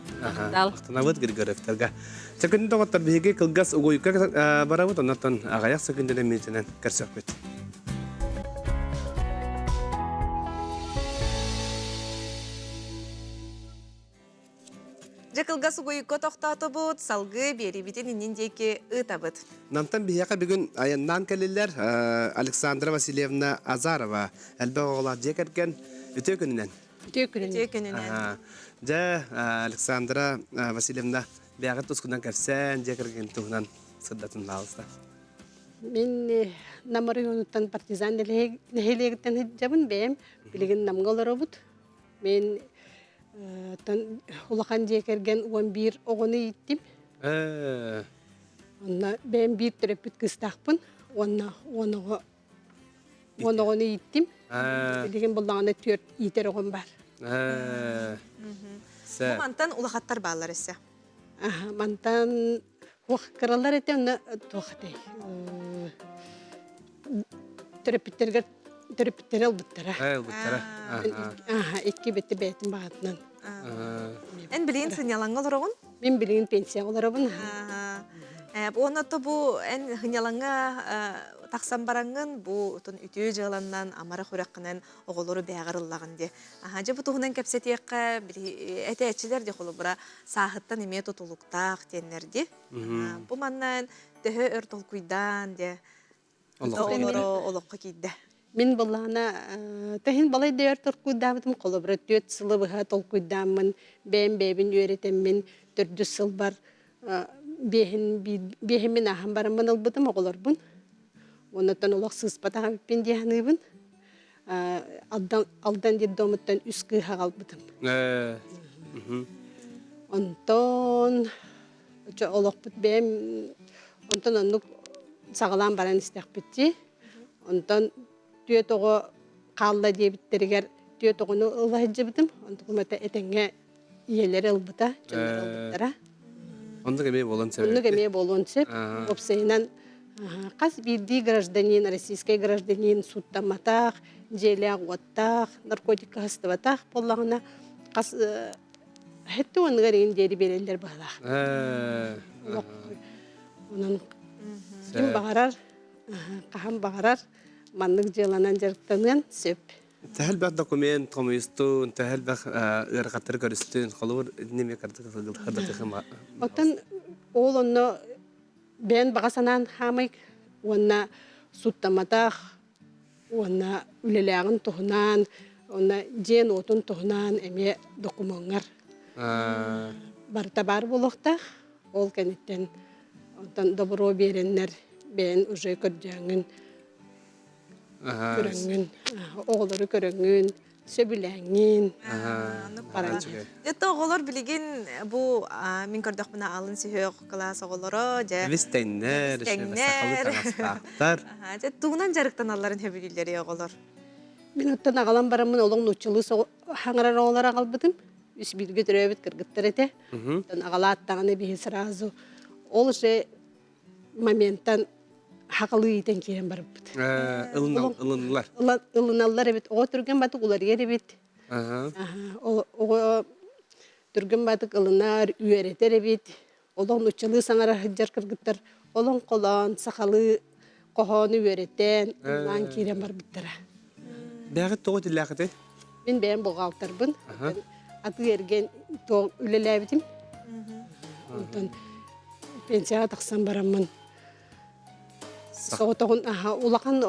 [SPEAKER 1] махтанабыт Григорьевтарга Сөкүн доҕоттор биһиги кылгас угуйка барабыт, оннортон аҕыйах сөкүндэнэн мүнүүтэнэн көрсөхпүт.
[SPEAKER 2] Дьэ кылгас угуйукка тохтоотобут, салгыы биэриибитин иннин диэки ыытабыт.
[SPEAKER 1] Намтан биһиэхэ бүгүн айаннаан кэллилэр Александра Васильевна Азарова, элбэх оҕолоох дьиэ кэргэн үтүө күнүнэн.
[SPEAKER 9] Үтүө күнүнэн.
[SPEAKER 2] Үтүө күнүнэн.
[SPEAKER 1] Дьэ, Александра Васильевна, бэйэҕит тускунан кэпсээн, дьиэ кэргэн туһунан сырдатын баалыста.
[SPEAKER 9] Мин Нам оройуонуттан партизан нэһилиэгиттэн сылдьабын бэйэм билигин Намга олоробут. Мен улахан дьиэ кэргэн 11 оҕону ииттим. Онно бэйэм биир төрөппүт кыыстаахпын уонна 10 оҕо 10 оҕону ииттим. Билигин буллаҕына түөрт иитэр оҕом бар.
[SPEAKER 2] Бу мантан улахаттар бааллар эссе.
[SPEAKER 9] Мантан хуох кыралар этэ онно туох этэй төрөппүттэргэр төрөппүттэрэ ылбыттара.
[SPEAKER 1] Ылбыттара.
[SPEAKER 9] Икки бетте бэйэтин баҕатынан.
[SPEAKER 2] Эн билигин сынньалаҥҥа олороҕун?
[SPEAKER 9] Мин билигин пенсияҕа олоробун.
[SPEAKER 2] Уонна то бу эн сынньалаҥҥа тахсан бараҥҥын бу отон үтүө дьыаланнан амарах үрэххинэн оҕолору бээҕэр ыллаҕын дии. Аха дьэ бу туһунан кэпсэтиэххэ этээччилэр дии холобура сааһыттан эмиэ тутулуктаах диэннэр дии. Бу манна төһө өр толкуйдаан дии оҕолоро олоххо киирдэ.
[SPEAKER 9] Мин былаана тэһин балай да өр толкуйдаабытым холобура түөрт сылы быһа толкуйдааммын бэйэм бэйэбин үөрэтэммин төрдүс сылбар биэһин биэһиммин ааһан бараммын ылбытым оҕолорбун оннуттан олох сыыспатах эбиппин дии саныыбын Алдан Алдан детдомуттан үс кыыһы аҕалбытым онтон олохпут бэйэм онтон оннук саҕалаан баран истэхпит дии онтон түөрт оҕо хаалла диэбиттэригэр түөрт оҕону ыла сылдьыбытым онтукум этэ этэҥҥэ ийэлэрэ ылбыта дьонноро ылбыттара
[SPEAKER 1] оннук эмиэ буолуон сөп
[SPEAKER 9] оннук эмиэ буолуон сөп уопсайынан хас биирдии гражданин российскай гражданин сууттамматах дьиэлээх уоттаах наркотикка сыстыбатах буоллаҕына хас Хэттэ уонугар иин диэри биэрэллэр быһалаах. Онон ким баҕарар, хаһан баҕарар маннык дьыаланан дьарыктаныан сөп.
[SPEAKER 1] Төһө элбэх документ хомуйустун, төһө элбэх ыарахаттары көрүстүн, холобур неме кардык
[SPEAKER 9] Оттон ол онно бэйэн баҕа санаан хаамай уонна суттаматах. Уонна үлэлээҕин туһунан, уонна дьиэн-уотун туһунан эмиэ докумуоҥҥар барыта баар буолуохтаах. Ол кэнниттэн онтон добро биэрэннэр бэйэн уже көрдөөҥҥүн, көрөҥҥүн, оҕолору көрөҥҥүн, сөбүлээҥҥин баран.
[SPEAKER 2] Это оҕолор билигин бу мин көрдөхпүнэ алын сүһүөх кылаас оҕолоро дьэ
[SPEAKER 1] Бис тэҥнэр, сахалыы таҥастаахтар.
[SPEAKER 2] Дьэ тугунан дьарыктаналларын сөбүлүүллэрий оҕолор?
[SPEAKER 9] Мин оттон аҕалан бараммын олох нууччалыы хаҥарар оҕолор аҕалбытым. Үс бииргэ төрөөбүт кыргыттар этэ. Оттон аҕалааттаҕына биһи сразу ол же моменттан хакалыы иитэн киирэн барбыт.
[SPEAKER 1] Ылыналлар.
[SPEAKER 9] Ылыналлар эбит. Оҕо түргэн батык уларыйар эбит. Оҕо түргэн батык ылынар, үөрэтэр эбит. Олох нуччалыы саҥара сылдьар кыргыттар олоҥхолоон, сахалыы хоһоону үөрэтэн, ыллаан киирэн барбыттара.
[SPEAKER 1] Бэҕит тоҕо тиллээхити?
[SPEAKER 9] Мин бэйэм бухгалтарбын. Атыы эрген үлэлээбитим. Онтон пенсияҕа тахсан бараммын соҕотоҕун улахан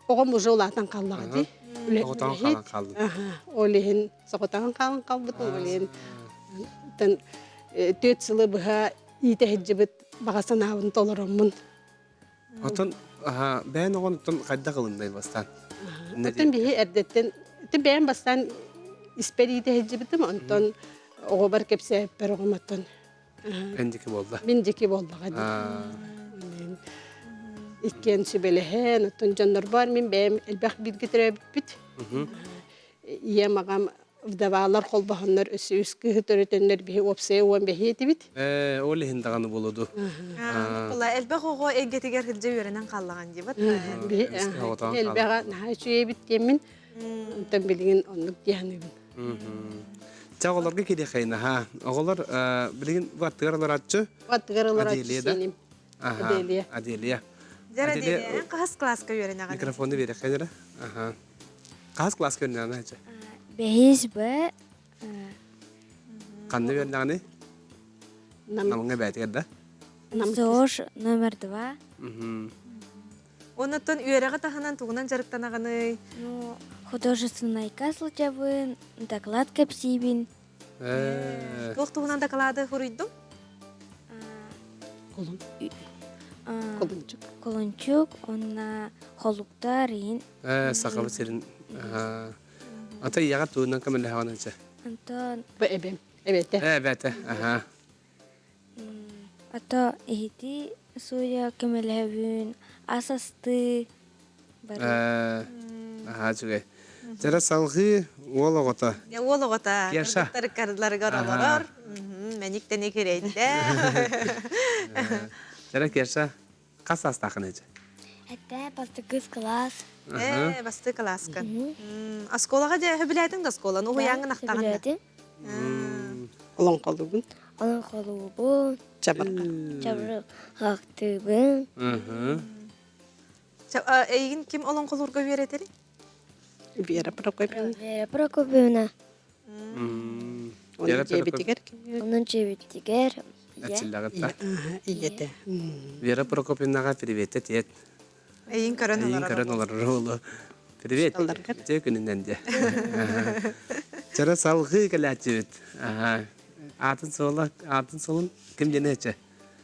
[SPEAKER 9] оҕом уже улаатан хааллаҕа дии.
[SPEAKER 1] Соҕотоҕун хаалан хааллым.
[SPEAKER 9] Ол иһин соҕотоҕун хаалан хаалбытым. Ол иһин түөрт сылы быһа иитэ сылдьыбыт баҕа санаабын толороммун.
[SPEAKER 1] Оттон бэйэн оҕон оттон хайдах ылыннай бастаан?
[SPEAKER 9] Оттон биһи эрдэттэн бэйэм бастаан испэр иитэ сылдьыбытым, онтон оҕобор кэпсээппэр оҕом оттон
[SPEAKER 1] Эн дики буолла.
[SPEAKER 9] Мин дики буоллаҕа дии. Иккиэн сүбэлэһэн, оттон дьоннорбор мин бэйэм элбэх бииргэ төрөөбүппүт. Ийэм, аҕам вдовалар холбоһоннор өссө үс кыыһы төрөтөннөр биһи уопсайа уон бэһиэ этибит.
[SPEAKER 1] Ээ, ол иһин даҕаны буолуду.
[SPEAKER 2] Була элбэх оҕо эйгэтигэр сылдьа үөрэнэн хааллаҕын диэбит.
[SPEAKER 9] Биһи элбэҕэ наһаа үчүгэйбит диэммин, онтон билигин оннук дии саныыбын.
[SPEAKER 1] Чэ, оҕолорго кириэхэйин, аха. Оҕолор билигин бу аттыгар олорааччы.
[SPEAKER 9] Бу аттыгар олорааччы сиэним.
[SPEAKER 1] Аделия. Аделия.
[SPEAKER 2] Дьэр Аделия, эн хаһыс класска үөрэнэҕин?
[SPEAKER 1] Микрофону биэрэххин эрэ. Аха. Хаһыс класска үөрэнэҕин ача?
[SPEAKER 10] Бэһис Б.
[SPEAKER 1] Ханна үөрэнэҕиний? Намҥа бээтигэр да?
[SPEAKER 10] ЗОЖ номер два.
[SPEAKER 2] Оннуттан үөрэҕи таһынан тугунан дьарыктанаҕыный?
[SPEAKER 10] Ну, художественнайка сылдьабын, доклад кэпсиибин.
[SPEAKER 2] Туох туһунан доклады суруйдуҥ?
[SPEAKER 9] Колун. Колунчук.
[SPEAKER 10] Колунчук, онна холуктар иин.
[SPEAKER 1] Сахабыт сирин. Ата ийэҕэ тугунан көмөлөһөҕүн ача?
[SPEAKER 10] Антон.
[SPEAKER 9] Бу эбэм. Эбэтэ.
[SPEAKER 1] Эбэтэ. Аха.
[SPEAKER 10] Ото иһити сууйа көмөлөһөбүн, ас астыы бары.
[SPEAKER 1] Аһаа үчүгэй. Дьара салҕыы уол оҕото.
[SPEAKER 2] Уол оҕото
[SPEAKER 1] Кеша.
[SPEAKER 2] кыргыттарыгар олорор. Мэник-тэник ирэйдэ.
[SPEAKER 1] Дьара Кеша хас саастааххын эдьэ?
[SPEAKER 10] Этэ бастакы класс.
[SPEAKER 2] Ээ, бастакы класска. Оскуолаҕа дьэ сөбүлээтиҥ да оскуоланы уһуйааҥҥын ахтаҕын да?
[SPEAKER 10] Сөбүлээтим.
[SPEAKER 9] Олоҥхолуубун.
[SPEAKER 10] Олоҥхолуубун.
[SPEAKER 9] Чабырҕа.
[SPEAKER 10] Чабырҕахтыыбын.
[SPEAKER 2] Эйигин ким олоҥхолуурга үөрэтэрий?
[SPEAKER 9] Вера Прокопьевна.
[SPEAKER 10] Вера Прокопьевна.
[SPEAKER 9] Onun дьиэбитигэр
[SPEAKER 10] Onun дьиэбитигэр
[SPEAKER 1] Эрчиллэҕит
[SPEAKER 9] ийэтэ.
[SPEAKER 1] Вера Прокопьевнаҕа привет тиэт.
[SPEAKER 2] Эйин көрөн
[SPEAKER 1] Эйин көрөн олорор уолу. Привет. Дьэ күнүнэн дьэ. Чара салгыы кэлээччибит. Аатын суола, аатын суолун ким диэн эчэ?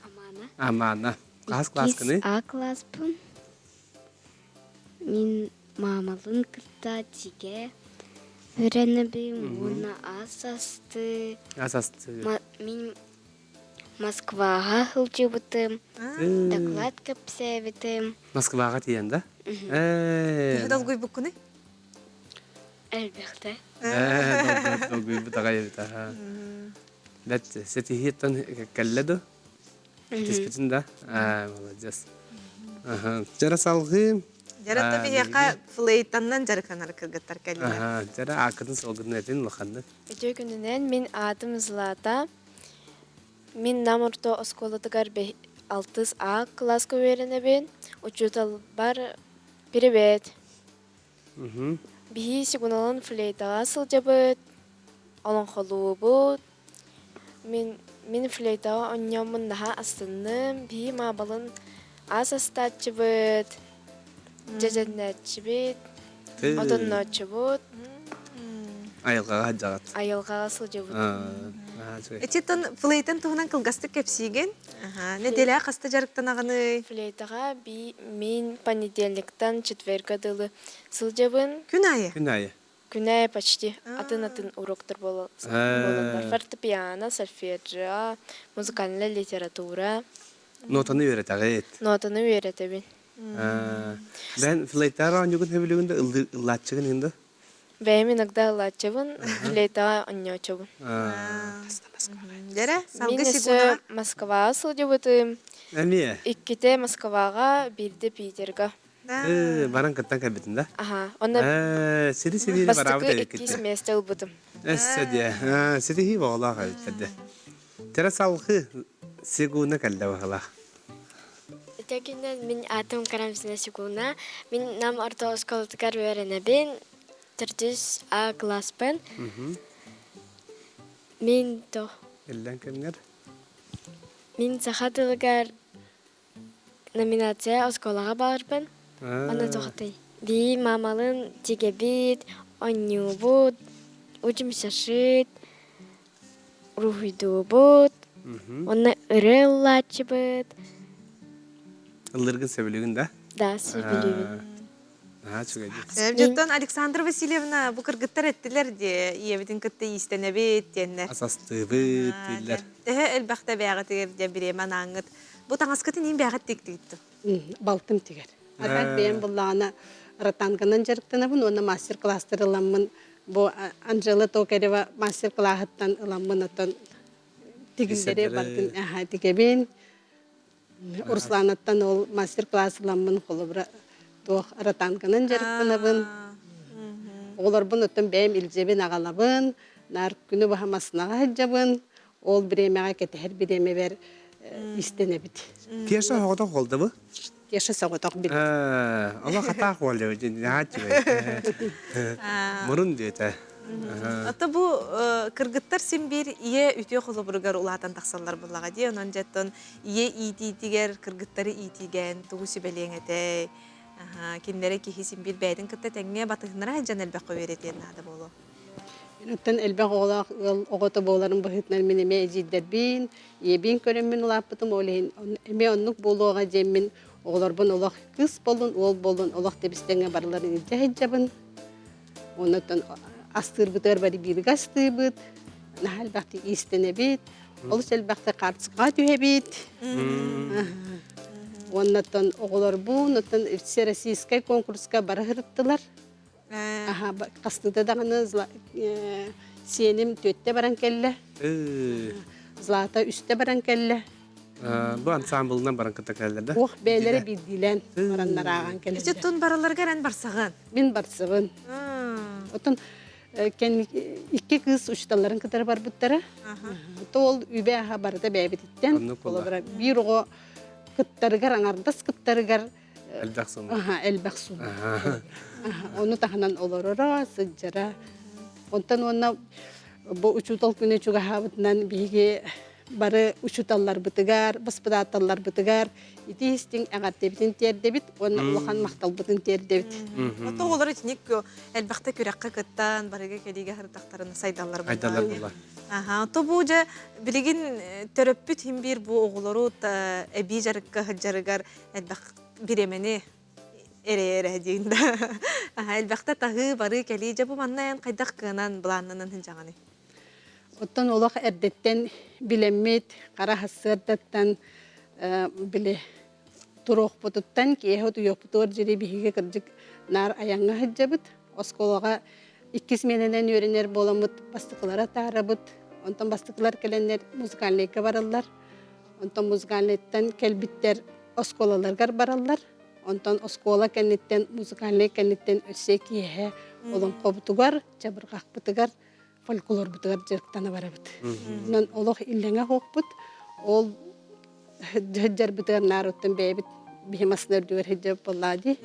[SPEAKER 10] Амана.
[SPEAKER 1] Амана. Хас класскыный?
[SPEAKER 10] А класспын. Мин маамалын кытта тигэ үөрэнэбин уонна ас асты.
[SPEAKER 1] Ас асты.
[SPEAKER 10] Мин Москваҕа сылдьыбытым, доклад кэпсээбитим.
[SPEAKER 1] Москваҕа тиийэн да?
[SPEAKER 2] Төһө долгуйбуккунуй?
[SPEAKER 10] Элбэхтэ.
[SPEAKER 1] Долгуйбут аҕай эбит аха. Бэт ситиһииттэн кэллэ ду? Түспүтүн да? Молодец. Дьара салгыы.
[SPEAKER 2] Дьара то биһиэхэ флейтаннан дьарыктанар кыргыттар кэллилэр.
[SPEAKER 1] Дьара ааккытын суолгутун этин улаханнык.
[SPEAKER 4] Үтүө күнүнэн мин аатым Злата. Мин Нам орто оскуолатыгар алтыс А кылааска үөрэнэбин. Учууталбар Привет. Биһи сигналын флейтаҕа сылдьабыт, олоҥхолуубут. Мин, мин флейтаҕа оонньооммун наһаа астынным. Биһи маабалын ас астааччыбыт, дьэдьэннээччибит. Отоннооччубут.
[SPEAKER 1] Айылҕаҕа сылдьаҕыт.
[SPEAKER 4] Айылҕаҕа сылдьабыт.
[SPEAKER 2] Ичиттэн флейтан туһунан кылгастык кэпсиигин. Нэдиэлэҕэ хаста дьарыктанаҕыный?
[SPEAKER 4] Флейтаҕа би мин понедельниктан четверга дылы сылдьабын.
[SPEAKER 2] Күн аайы?
[SPEAKER 1] Күн аайы.
[SPEAKER 4] Күн аайы почти атын-атын уроктар буолаллар. Фортепиано, сольфеджио, музыкальная литература.
[SPEAKER 1] Нотаны үөрэтэҕит.
[SPEAKER 4] Нотаны үөрэтэбин.
[SPEAKER 1] Бэн флейтаҕа оонньуугун сөбүлүүгүн да ыллааччыгын иһин да?
[SPEAKER 4] Бэйэм иногда ыллааччыбын, флейтаҕа оонньооччубун.
[SPEAKER 2] Дьэрэ,
[SPEAKER 4] Мин өссө Москваҕа сылдьыбытым.
[SPEAKER 1] Эмиэ?
[SPEAKER 4] Иккитэ Москваҕа, биирдэ Питерга.
[SPEAKER 1] Баран кыттан кэлбитин да?
[SPEAKER 4] Аха. Онно
[SPEAKER 1] Сири-сири
[SPEAKER 4] бастакы иккис миэстэ ылбытым.
[SPEAKER 1] Эссе диэ. Ситиһии боҕолоох эбиттэр дэ. Тера салгыы Сигуна кэллэ баһылаах.
[SPEAKER 10] Ити күннэн мин аатым Карамзина Сигуна. Мин Нам орто оскуолатыгар үөрэнэбин. Төрдүс А класспын. Мин то.
[SPEAKER 1] Иллэн кэмҥэр?
[SPEAKER 10] Мин саха тылыгар Номинация оскуолаҕа баарбын. Аны туохтай? Бии маамалын тигэбит, оонньуубут, учимся-шит, уруһуйдуубут, уонна ырыа ыллааччыбыт.
[SPEAKER 1] Ыллыргын сөбүлүүгүн да?
[SPEAKER 10] Да, сөбүлүүбүн.
[SPEAKER 1] Наһаа үчүгэй дии.
[SPEAKER 2] Дьоттон Александра Васильевна бу кыргыттар эттилэр дии, ийэбитин кытта иистэнэбит диэннэр.
[SPEAKER 1] Асастыыбыт дииллэр.
[SPEAKER 2] Төһө элбэхтэ бэйэҕитигэр дьэ бириэмэ анааҥҥыт Бу таҥаскытын иин бэйэҕит тиктигит
[SPEAKER 9] Балтым тигэр. Атак бэйэм буллаҕына ротанганан дьарыктанабын уонна мастер-класстар ыламмын бу Анжела Токарева мастер-класһыттан ыламмын оттон тигиллэри бардын тигэбин. Русланаттан ол мастер-класс ыламмын холобура туох ротанганан дьарыктанабын. Оҕолорбун оттон бэйэм илдьэбин аҕалабын, наар күнү быһа масынаҕа сылдьабын. Ол бириэмэҕэ кэтэһэр бириэмэбэр истэнэбит.
[SPEAKER 1] Кеша соҕотох уолдабы?
[SPEAKER 9] Кеша соҕотох бил.
[SPEAKER 1] Олох хатаах уолдабы Мурун диэтэ.
[SPEAKER 2] Ата бу кыргыттар син биир ийэ үтүө холобуругар улаатан тахсаллар буллаҕа дии. Онон дьэттон ийэ иитиитигэр кыргыттары иитиигэн тугу сүбэлиэҥ этэй? Кинилэри киһи син биир бэйэтин кытта тэҥҥэ батыһыннара сылдьан элбэххэ үөрэтиэн наада буолуо.
[SPEAKER 9] Оттон элбэх оҕолоох ыал оҕото буоларым быһыытынан мин эмиэ эдьиийдэрбин, ийэбин көрөммүн улааппытым. Ол иһин эмиэ оннук буолуоҕа диэммин оҕолорбун олох кыыс буоллун, уол буоллун олох тэбистэҥҥэ барыларын илдьэ сылдьабын. Оннуттан астыырбытыгар бары бииргэ астыыбыт, наһаа элбэхтик иистэнэбит, олус элбэхтик хаартыскаҕа түһэбит. Уоннаттан оҕолорбун, оттон всероссийскай конкурска бары сырыттылар. Хастыыта даҕаны сиэним түөттэ баран кэллэ. Злата үстэ баран кэллэ.
[SPEAKER 1] Бу ансамблынан баран кытта кэллэр да?
[SPEAKER 9] Ох, бэйэлэрэ биирдиилээн бараннар ааҕан кэллэр.
[SPEAKER 2] Ити тун бараларгар эн барсаҕын?
[SPEAKER 9] Мин барсабын. Оттон икки кыыс учууталларын кытары барбыттара. То ол үбэ-аһа барыта бэйэбититтэн. Холобура, биир оҕо кыттарыгар, аҥардас кыттарыгар
[SPEAKER 1] Элбэх сумма.
[SPEAKER 9] Аха, элбэх сумма. Ону таһынан олороро, сылдьара. Онтон уонна бу учуутал күнэ чугаһаабытынан биһиги бары учууталларбытыгар, баспыдааталларбытыгар ити истиҥ эҕэрдэбитин тиэрдэбит уонна улахан махталбытын тиэрдэбит.
[SPEAKER 2] Ото оҕолор итинник элбэхтэ күрэххэ кыттан, барыга кэлиигэ сырыттахтарына сайдаллар
[SPEAKER 1] Сайдаллар буолла.
[SPEAKER 2] Аха, ото бу дьэ билигин төрөппүт хим биир бу оҕолору эбии дьарыкка сылдьарыгар элбэх бириэмэни эрэ диин да элбэхтэ таһыы барыы кэлии дьэ бу манна эн хайдах кыанан былааннанан сылдьаҕыный
[SPEAKER 9] Оттон олох эрдэттэн билэммит хара сарсыардаттан били туруохпутуттан киэһэ утуйуохпутугар диэри биһиги кырдьык наар айаҥҥа сылдьабыт. Оскуолаҕа иккис сменэнэн үөрэнэр буоламмыт бастакылара таарабыт. Онтон бастакылар кэлэннэр музыкальнайга бараллар. Онтон музыкальнайтан кэлбиттэр оскуолаларыгар бараллар. Онтон оскуола кэнниттэн, музыкальнай кэнниттэн өссө киэһэ олоҥхобутугар, чабырҕахпытыгар, фольклорбутугар дьарыктана барабыт. Онон олох иллэҥэ суохпут. Ол сылдьарбытыгар наар оттон бэйэбит биһи масына үрдүгэр сылдьар буоллаа дии.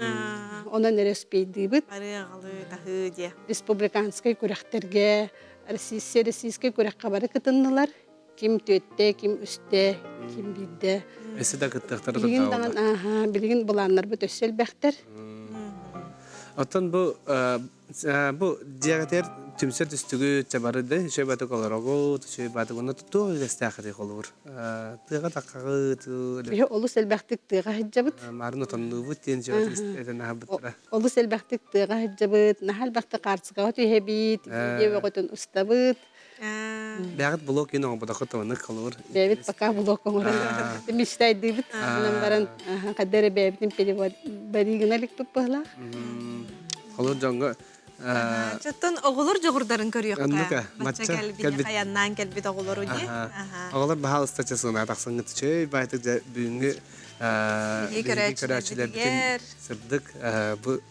[SPEAKER 9] Онон эрэ успейдыыбыт.
[SPEAKER 2] Арыаҕалыы, таһыы диэ.
[SPEAKER 9] Республиканскай күрэхтэргэ, российскай российскай күрэххэ бары кытыннылар. Ким түөттэ, ким үстэ, ким биирдэ.
[SPEAKER 1] Өссө да кыттыахтара
[SPEAKER 9] Билигин даҕан, ааһа, билигин былааннарбыт өссө элбэхтэр.
[SPEAKER 1] Оттон бу бу дьиэҕитигэр түмсэр түстүгү чабары да үчүгэй батык олорогут, үчүгэй батык онно туох үгэстээххитий холобур? Тыаҕа таххаҕыт,
[SPEAKER 9] Биһи олус элбэхтик тыаҕа сылдьабыт.
[SPEAKER 1] Марын отоннуубут диэн дьиэҕит этэн аһарбыттара.
[SPEAKER 9] Олус элбэхтик тыаҕа сылдьабыт, наһаа элбэхтик хаартыскаҕа түһэбит, видео бөҕөтүн устабыт.
[SPEAKER 1] Бэҕит блок иин оҥорботоххут тылынык холобур.
[SPEAKER 9] Бэйэбит пока блок оҥорон мечтайдыыбыт. Онон баран хайда эрэ бэйэбитин перевод баригына иликпит быһылаах.
[SPEAKER 1] Холобур дьоҥҥо
[SPEAKER 2] Чоттон оҕолор дьоҕурдарын көрүөххэ.
[SPEAKER 1] Оннука,
[SPEAKER 2] Бачча кэлбит, хайаннаан кэлбит оҕолору дии.
[SPEAKER 1] Оҕолор баһаалыста часына тахсыҥҥыт үчүгэй баайтык дьэ бүгүҥҥү биһиги көрөөччүлэрбитин сырдык бу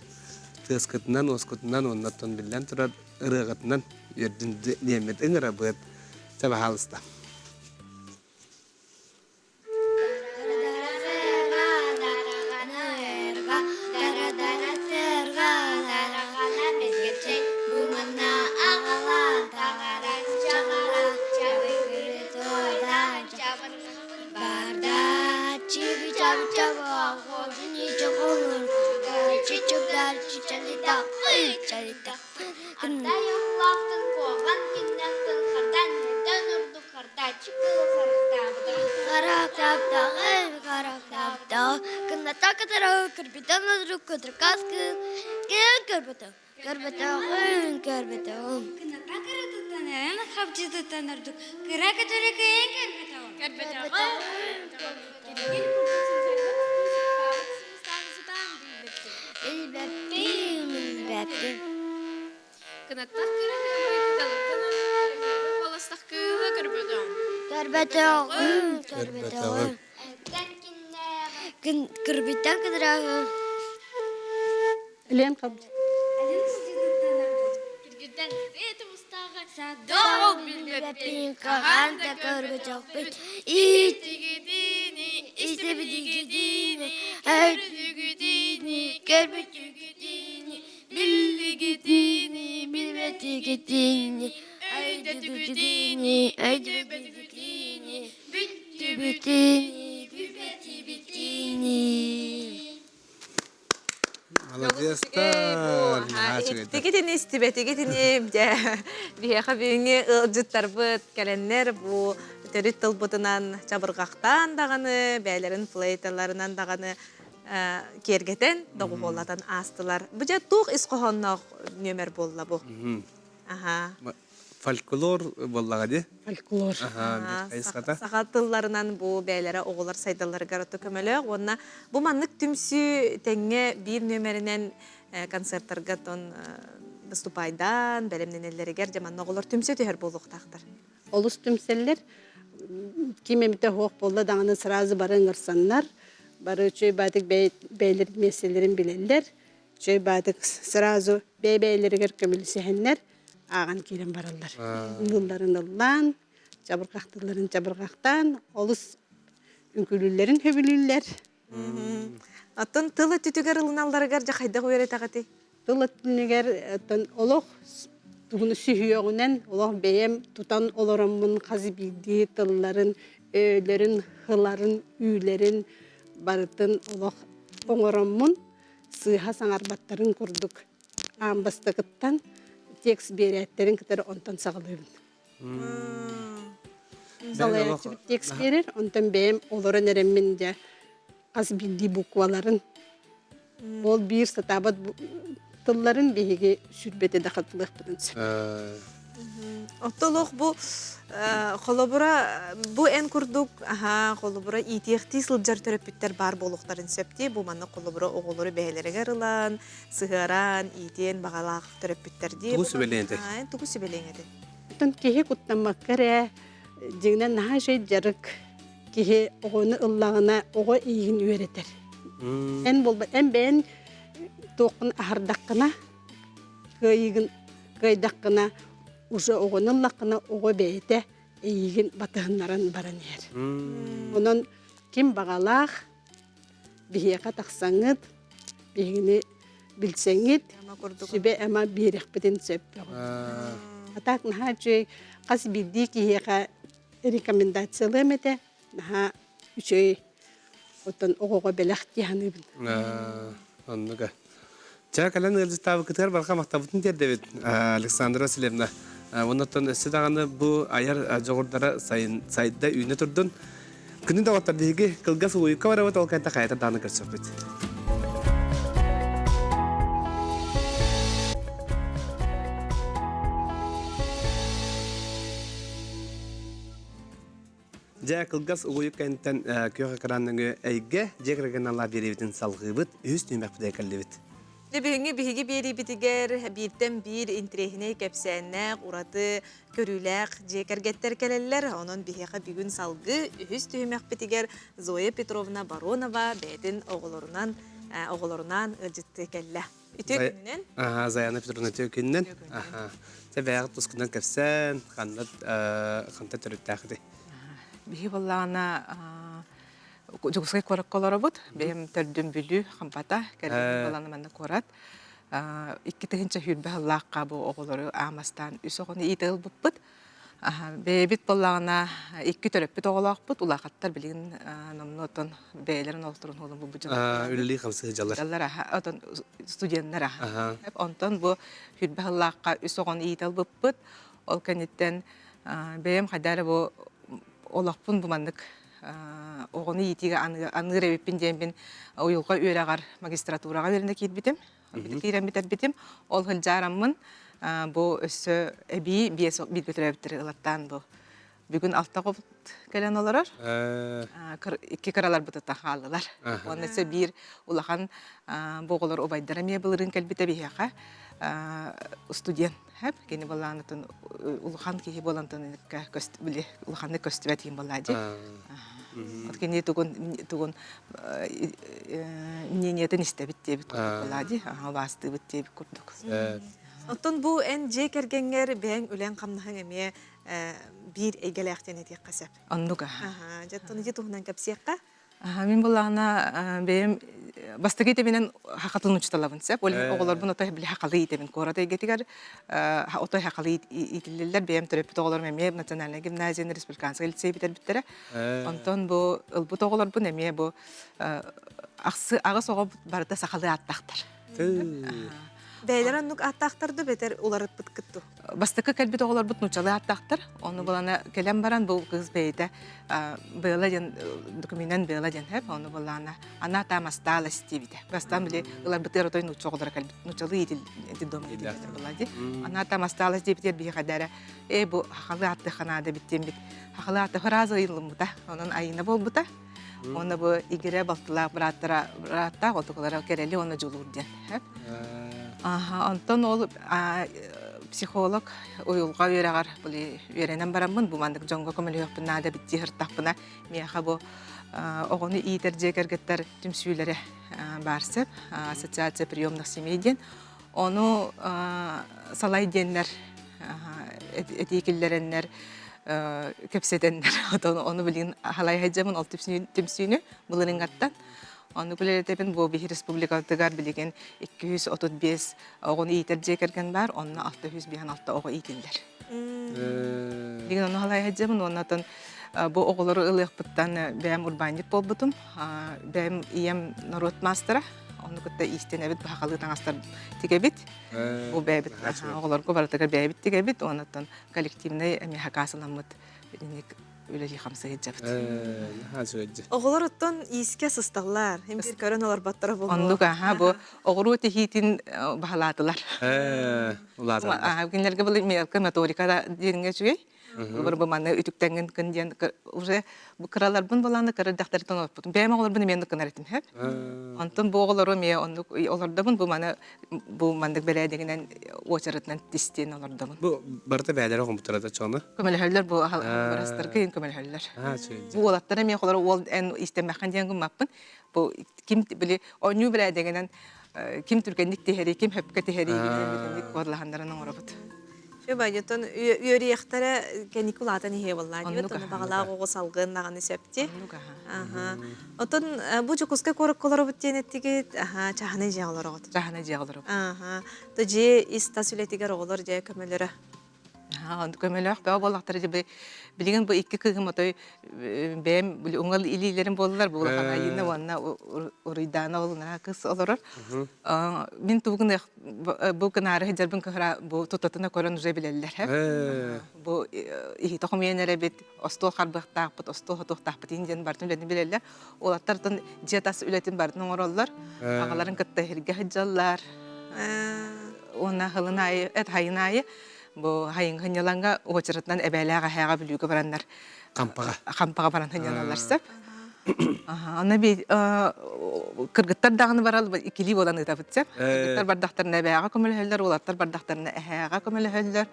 [SPEAKER 1] тыаскытынан, уоскутунан уоннаттан биллэн турар ырыаҕытынан үөрдүн диэммит ыҥырабыт. Чэ, баһаалыста.
[SPEAKER 10] Ардай-оһолоохтон куоҕан киннэхтэн хардан эрдэн ордук хардааччы кыыл харахтаабыта.
[SPEAKER 11] Харахтаабытаҕы харахтаабытаҕы кынната кытарыы кырбитан ордук кытыркас кыыл кыыл көрбөтө көрбөтөҕүн көрбөтөҕүм.
[SPEAKER 12] Кыната кыратыттан эн хабдьытыттан ордук кыра көтөрү кыайан көрбөтөҕүм.
[SPEAKER 11] Көрбөтөҕүм.
[SPEAKER 12] Киргил курдук сымсарбыт сытаабыт сымыстаах сытаан
[SPEAKER 11] Билбэппин, билбэппин.
[SPEAKER 12] Кынаттах кыраһыабай кыталыктан ордук куоластах кыыһы көрбөтөҕүм.
[SPEAKER 11] Көрбөтөҕүм, көрбөтөҕүм. Кырбиттан кыдырааҕы.
[SPEAKER 9] Лен хабдьы.
[SPEAKER 12] Киргирдэн бэйэтэ мустааҕа садоҕ
[SPEAKER 11] билбэппин, хаһан да көрбөтөхпүт. Иитигитини, истибитигитини, өйдүгүтини, көрбүтүгүтини, биллигитини, билбэтигитини, өйдөтүгүтини, өйдөбөтүгүтини, бүттүбүтини, бүбэтибитини.
[SPEAKER 1] Молодецтар!
[SPEAKER 2] Иһиттигитини, истибэтигитини, дьэ, биһиэхэ бүгүҥҥү ыалдьыттарбыт кэлэннэр бу төрүт тылбытынан чабырҕахтаан даҕаны, бэйэлэрин флейталарынан даҕаны киэргэтэн, доҕуһуоллатан аастылар. Бу дьэ туох ис хоһоонноох нүөмэр буолла бу? Аха.
[SPEAKER 1] Фольклор буоллаҕа дии.
[SPEAKER 9] Фольклор.
[SPEAKER 2] Саха тылларынан бу бэйэлэрэ оҕолор сайдалларыгар ото көмөлөөх уонна бу маннык түмсүү тэҥҥэ биир нүөмэринэн концерттарга тон выступайдаан бэлэмнэнэллэригэр дьэ манна оҕолор түмсэ түһэр буолуохтаахтар.
[SPEAKER 9] Олус түмсэллэр. Ким эмитэ суох буолла даҕаны сразу бары ыҥырсаннар, бары үчүгэй баатык бэйэлэрин миэстэлэрин билэллэр. Үчүгэй баатык сразу бэйэ-бэйэлэригэр көмөлөсүһэннэр ааҕан киирэн бараллар. Ылларын ыллаан, чабырҕахтыылларын чабырҕахтаан, олус үҥкүүлүүллэрин сөбүлүүллэр.
[SPEAKER 2] Оттон тыл өттүтүгэр ылыналларыгар дьэ хайдах үөрэтэҕитий?
[SPEAKER 9] Тыл өттүнүгэр оттон олох тугуну сүһүөҕүнэн олох бэйэм тутан олороммун хас биирдии тылларын, өөлөрүн, хыларын, үүлэрин барытын олох оҥороммун сыыһа саҥарбаттарын курдук аан бастакыттан текст биэрээттэрин кытары онтон саҕалыыбын. Салайааччыбыт текст биэрэр, онтон бэйэм олорон эрэммин дьэ хас биирдии букваларын ол биир сатаабат тылларын биһиги сүрбэтэ да хатылыахпытын сөп.
[SPEAKER 2] Оттолох бу холобура бу эн курдук аха холобура иитиэхтии сылдьар төрөппүттэр баар буолуохтарын сөп дии бу манна холобура оҕолору бэйэлэригэр ылан сыһыаран иитиэн баҕалаах төрөппүттэр дии
[SPEAKER 1] Тугу сүбэлиэҥ этэй?
[SPEAKER 2] Тугу сүбэлиэҥ этэй?
[SPEAKER 9] Оттон киһи куттаммакка эрэ дьиҥинэн наһаа үчүгэй дьарык киһи оҕону ыллаҕына оҕо иигин үөрэтэр. Эн буолба эн бэйэн туоххун аһардаххына кыайыыгын кыайдаххына уже оҕону ыллаххына оҕо бэйэтэ эйиигин батыһыннаран баран иһэр. Онон ким баҕалаах биһиэхэ тахсаҥҥыт, биһигини билсэҥҥит, сүбэ-ама биэриэхпитин сөп. А так наһаа үчүгэй хас биирдии киһиэхэ рекомендациялыам этэ. Наһаа үчүгэй оттон оҕоҕо бэлэх дии саныыбын.
[SPEAKER 1] Оннуга. Чэ, кэлэн ыалдьыттаабыккытыгар барҕа махтабытын тиэрдэбит, Александра Васильевна. Оннуттан өссө даҕаны бу айар дьоҕурдара сайда үүнэ турдун. Күнү доҕоттор биһиги кылгас улуйукка барабыт, ол кэнтэ хайата даҕаны көрсөхпүт. Дьэ, кылгас угуйук кэнниттэн күөх экран нөҥүө эйгэ дьиэ кэргэн алаа биэриибитин салҕыыбыт, үһүс түһүмэхпитигэр кэллибит.
[SPEAKER 2] Дьэ, бүгүҥҥү биһиги биэриибитигэр бииртэн биир интэриэһинэй кэпсээннээх, ураты көрүүлээх дьиэ кэргэттэр кэлэллэр. Онон биһиэхэ бүгүн салгыы үһүс түһүмэхпитигэр Зоя Петровна Баронова бэйэтин оҕолорунан оҕолорунаан ыалдьыттыы кэллэ. Үтүө күнүнэн.
[SPEAKER 1] Аха, Заяна Петровна үтүө күнүнэн. Аха. Чэ бэйэҕит тускунан кэпсээн, ханна ханта төрүттээххитий?
[SPEAKER 13] Биһи буоллаҕына Дьокуускай куоракка олоробут. Бэйэм төрдүм Бүлүү, Хампата, кэргэним буолан манна куорат. 2020 сыллаахха бу оҕолору аамастаан үс оҕону иитэ ылбыппыт. Бэйэбит буоллаҕына икки төрөппүт оҕолоохпут, улаахаттар билигин номнуо оттон бэйэлэрин олохторун суолун булбут дьон.
[SPEAKER 1] Үлэлии хамсыы дьаллар.
[SPEAKER 13] Дьаллар аха, отон студеннар аха. Онтон бу хүрбэ сыллаахха үс оҕону иитэ ылбыппыт. Ол кэнниттэн бэйэм хайда эрэ бу олохпун бу маннык оҕону иитиигэ аныыр эбиппин диэммин уйулҕа үөрэҕэр магистратураҕа үөрэнэ киирбитим. Киирэн бүтэрбитим. Ол сылдьаараммын бу өссө эбии биэс бииргэ төрөөбүттэри ылаттаан бу бүгүн алта оҕобут кэлэн олорор. Икки кыраларбытыттан хааллылар. Уонна өссө биир улахан бу оҕолор убайдара эмиэ былырыын кэлбитэ биһиэхэ студент хэп кини балаанатын улахан киһи буолантан били улаханнык көстүбэт иһин буоллаа дии. Вот кини тугун тугун мнениетын истэбит диэбит курдук буоллаа дии. Убаастыыбыт диэбит курдук.
[SPEAKER 2] Оттон бу эн дьиэ кэргэҥҥэр бэйэҥ үлэҥ-хамнаһыҥ эмиэ биир эйгэлээх диэн этиэххэ сөп.
[SPEAKER 13] Оннук аха.
[SPEAKER 2] Дьэ, оттон ити туһунан кэпсиэххэ.
[SPEAKER 13] Мин буллаҕына бэйэм бастакы итэбинэн хахатын учуталабын сөп. Ол оҕолорбун отой били хахалы иитэбин. Куорат эйгэтигэр отой хахалы иитиллэллэр. Бэйэм төрөппүт оҕолорум эмиэ национальнай гимназияны, республиканскай лицей бүтэрбиттэрэ. Онтон бу ылбыт оҕолорбун эмиэ бу ахсы аҕыс оҕо барыта сахалыы ааттаахтар.
[SPEAKER 2] Бэйэлэр оннук ааттаахтар ду бэтэр уларыппыт кытту.
[SPEAKER 13] Бастакы кэлбит оҕолорбут нууччалыы ааттаахтар. Ону булана кэлэн баран бу кыыс бэйэтэ Бэла диэн документан Бэла диэн хэп ону булана она там осталась диэбитэ. Бастаан били ыларбытыгар отой нуучча оҕолоро кэлбит нууччалыы ити дом була ди. Она там осталась диэбитигэр биһиэхэ дэрэ э бу хахалы аатты ханаада биттиэмбит хахалы аатты фраза ыйыллыммыта. Онон айына буолбута. Уонна бу игирэ балтылаах бырааттара бырааттаах отукулара кэрэли уонна дьулуур диэн. Аха, онтон ол психолог уйулҕа үөрэҕэр били үөрэнэн бараммын бу маннык дьоҥҥо көмөлөһүөхпүн наада эбит дии сырыттахпына миэхэ бу оҕону иитэр дьиэ кэргэттэр түмсүүлэрэ баар сөп ассоциация приемных семей диэн ону салай диэннэр этии киллэрэннэр кэпсэтэннэр ону билигин халай сылдьабын ол түмсүүнү былырыыҥҥаттан Оннук үлэлэтэбин бу биһи республикатыгар билигин 235 оҕону иитэр дьиэ кэргэн баар, онно 656 оҕо иитиллэр. Билигин ону халай сылдьабын уонна отон бу оҕолору ылыахпыттан бэйэм урбаанньыт буолбутум. Бэйэм ийэм норуот маастара, ону кытта иистэнэбит, баһахалыы таҥастар тигэбит. Бу бэйэбит оҕолорго барытыгар бэйэбит тигэбит, уонна коллективнай эмиэ хакаасыламмыт итинник үлэлии хамсыы сылдьабыт.
[SPEAKER 2] Оҕолор оттон иискэ сысталлар, им биир көрөн олорботторо буолуо.
[SPEAKER 13] Оннук аха бу оҕуруо тиһиитин баһылаатылар.
[SPEAKER 1] Улааталлар.
[SPEAKER 13] Кинилэргэ был мелкая моторика да диэҥҥэ үчүгэй. Бу бу манна үтүктэҥҥин кын диэн уже бу кыраларбын булааны кыра дьахтартан олорпутум. Бэйэм оҕолорбун эмиэ оннук гынар этим хэп. Онтон бу оҕолору эмиэ оннук олордобун бу маны бу маннык бэрээдэгинэн уочаратынан тистиэн олордобун.
[SPEAKER 1] Бу барыта бээлэрэ оҕоммуттара да чону?
[SPEAKER 13] Көмөлөһөллөр бу барастарга иин көмөлөһөллөр. Бу уолаттар эмиэ холор уол эн истэмэххин диэн гыммаппын. Бу ким били оонньуу бэрээдэгинэн ким түргэнник тиһэрий, ким хөпкө тиһэрий итинник куорлаһаннарын оҥоробут.
[SPEAKER 2] Үчүгэй, үөрүйэхтэрэ кэнники улаатан иһиэ буоллаа диэбит, ону баҕалаах оҕо салгыан даҕаны сөп дии. Аха. Оттон бу Дьокуускай куоракка олоробут диэн эттигит, аха, чааһынай дьиэҕэ олороҕут.
[SPEAKER 13] Чааһынай дьиэҕэ олоробут.
[SPEAKER 2] Аха. То дьиэ ис-тас үлэтигэр оҕолор дьиэ көмөлөрө.
[SPEAKER 13] Көмөлөөх бөҕө буоллахтара дьэ билигин бу икки кыыһым отой бэйэм били уҥал илиилэрим буоллар бу улахан Айыына уонна Уруйдаана олунара кыыс олорор. Мин тугу гыныах бу гынаары сылдьарбын кыһыра бу тутатына көрөн уже билэллэр. Бу иһитэ хомуйан эрэбит, остуол харбыахтаахпыт, остуол хотуохтаахпыт диэн барытын үлэтин билэллэр. Уолаттартан дьиэ тас үлэтин барытын оҥороллор. Аҕаларын кытта иһиргэ сылдьаллар. Уонна хылын аайы, эт хайын аайы бу хайын хынньалаҥҥа уочаратынан эбээлээх эһээҕэ Бүлүүгэ бараннар
[SPEAKER 1] Хампаҕа.
[SPEAKER 13] Хампаҕа баран хынньаналлар сөп. Аны би кыргыттар даҕаны барал иккилии буолан ыытабыт сөп. Кыргыттар бардахтарына эбээҕэ көмөлөһөллөр, уолаттар бардахтарына эһээҕэ көмөлөһөллөр.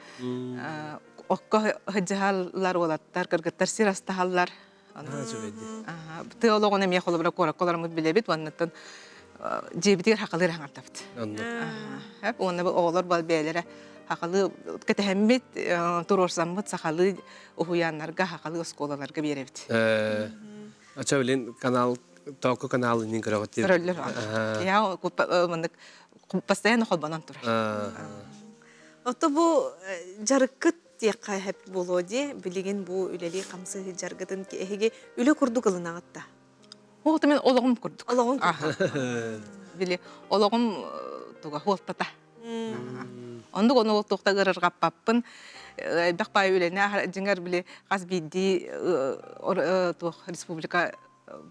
[SPEAKER 13] Окко сылдьыһаллар уолаттар, кыргыттар сир астаһаллар. Тыа олоҕун эмиэ холобура куоракка олороммут билэбит, уоннаттан дьиэбитигэр хахалыыр хаҥартабыт. Уонна бу оҕолор бал бэйэлэрэ хахалыы кэтэһэммит, туруорсаммыт сахалыы уһуйааннарга, хахалыы оскуолаларга биэрэбит.
[SPEAKER 1] Ача билин канал Току каналын көрөҕүт
[SPEAKER 13] Көрөллөр. Я маннык постоянно холбонон турар.
[SPEAKER 2] Ото бу дьарыккыт диэххэ хэп буолуо дии. Билигин бу үлэлии хамсыы сылдьаргытын эһиги үлэ курдук ылынаҕыт да?
[SPEAKER 13] Ол мен олоҕум курдук.
[SPEAKER 2] Олоҕум курдук.
[SPEAKER 13] Били олоҕум туга хуолтата. Оннук ону туохта ыарырҕаппаппын. Элбэх баай үлэни дьиҥэр били хас биирдии туох республика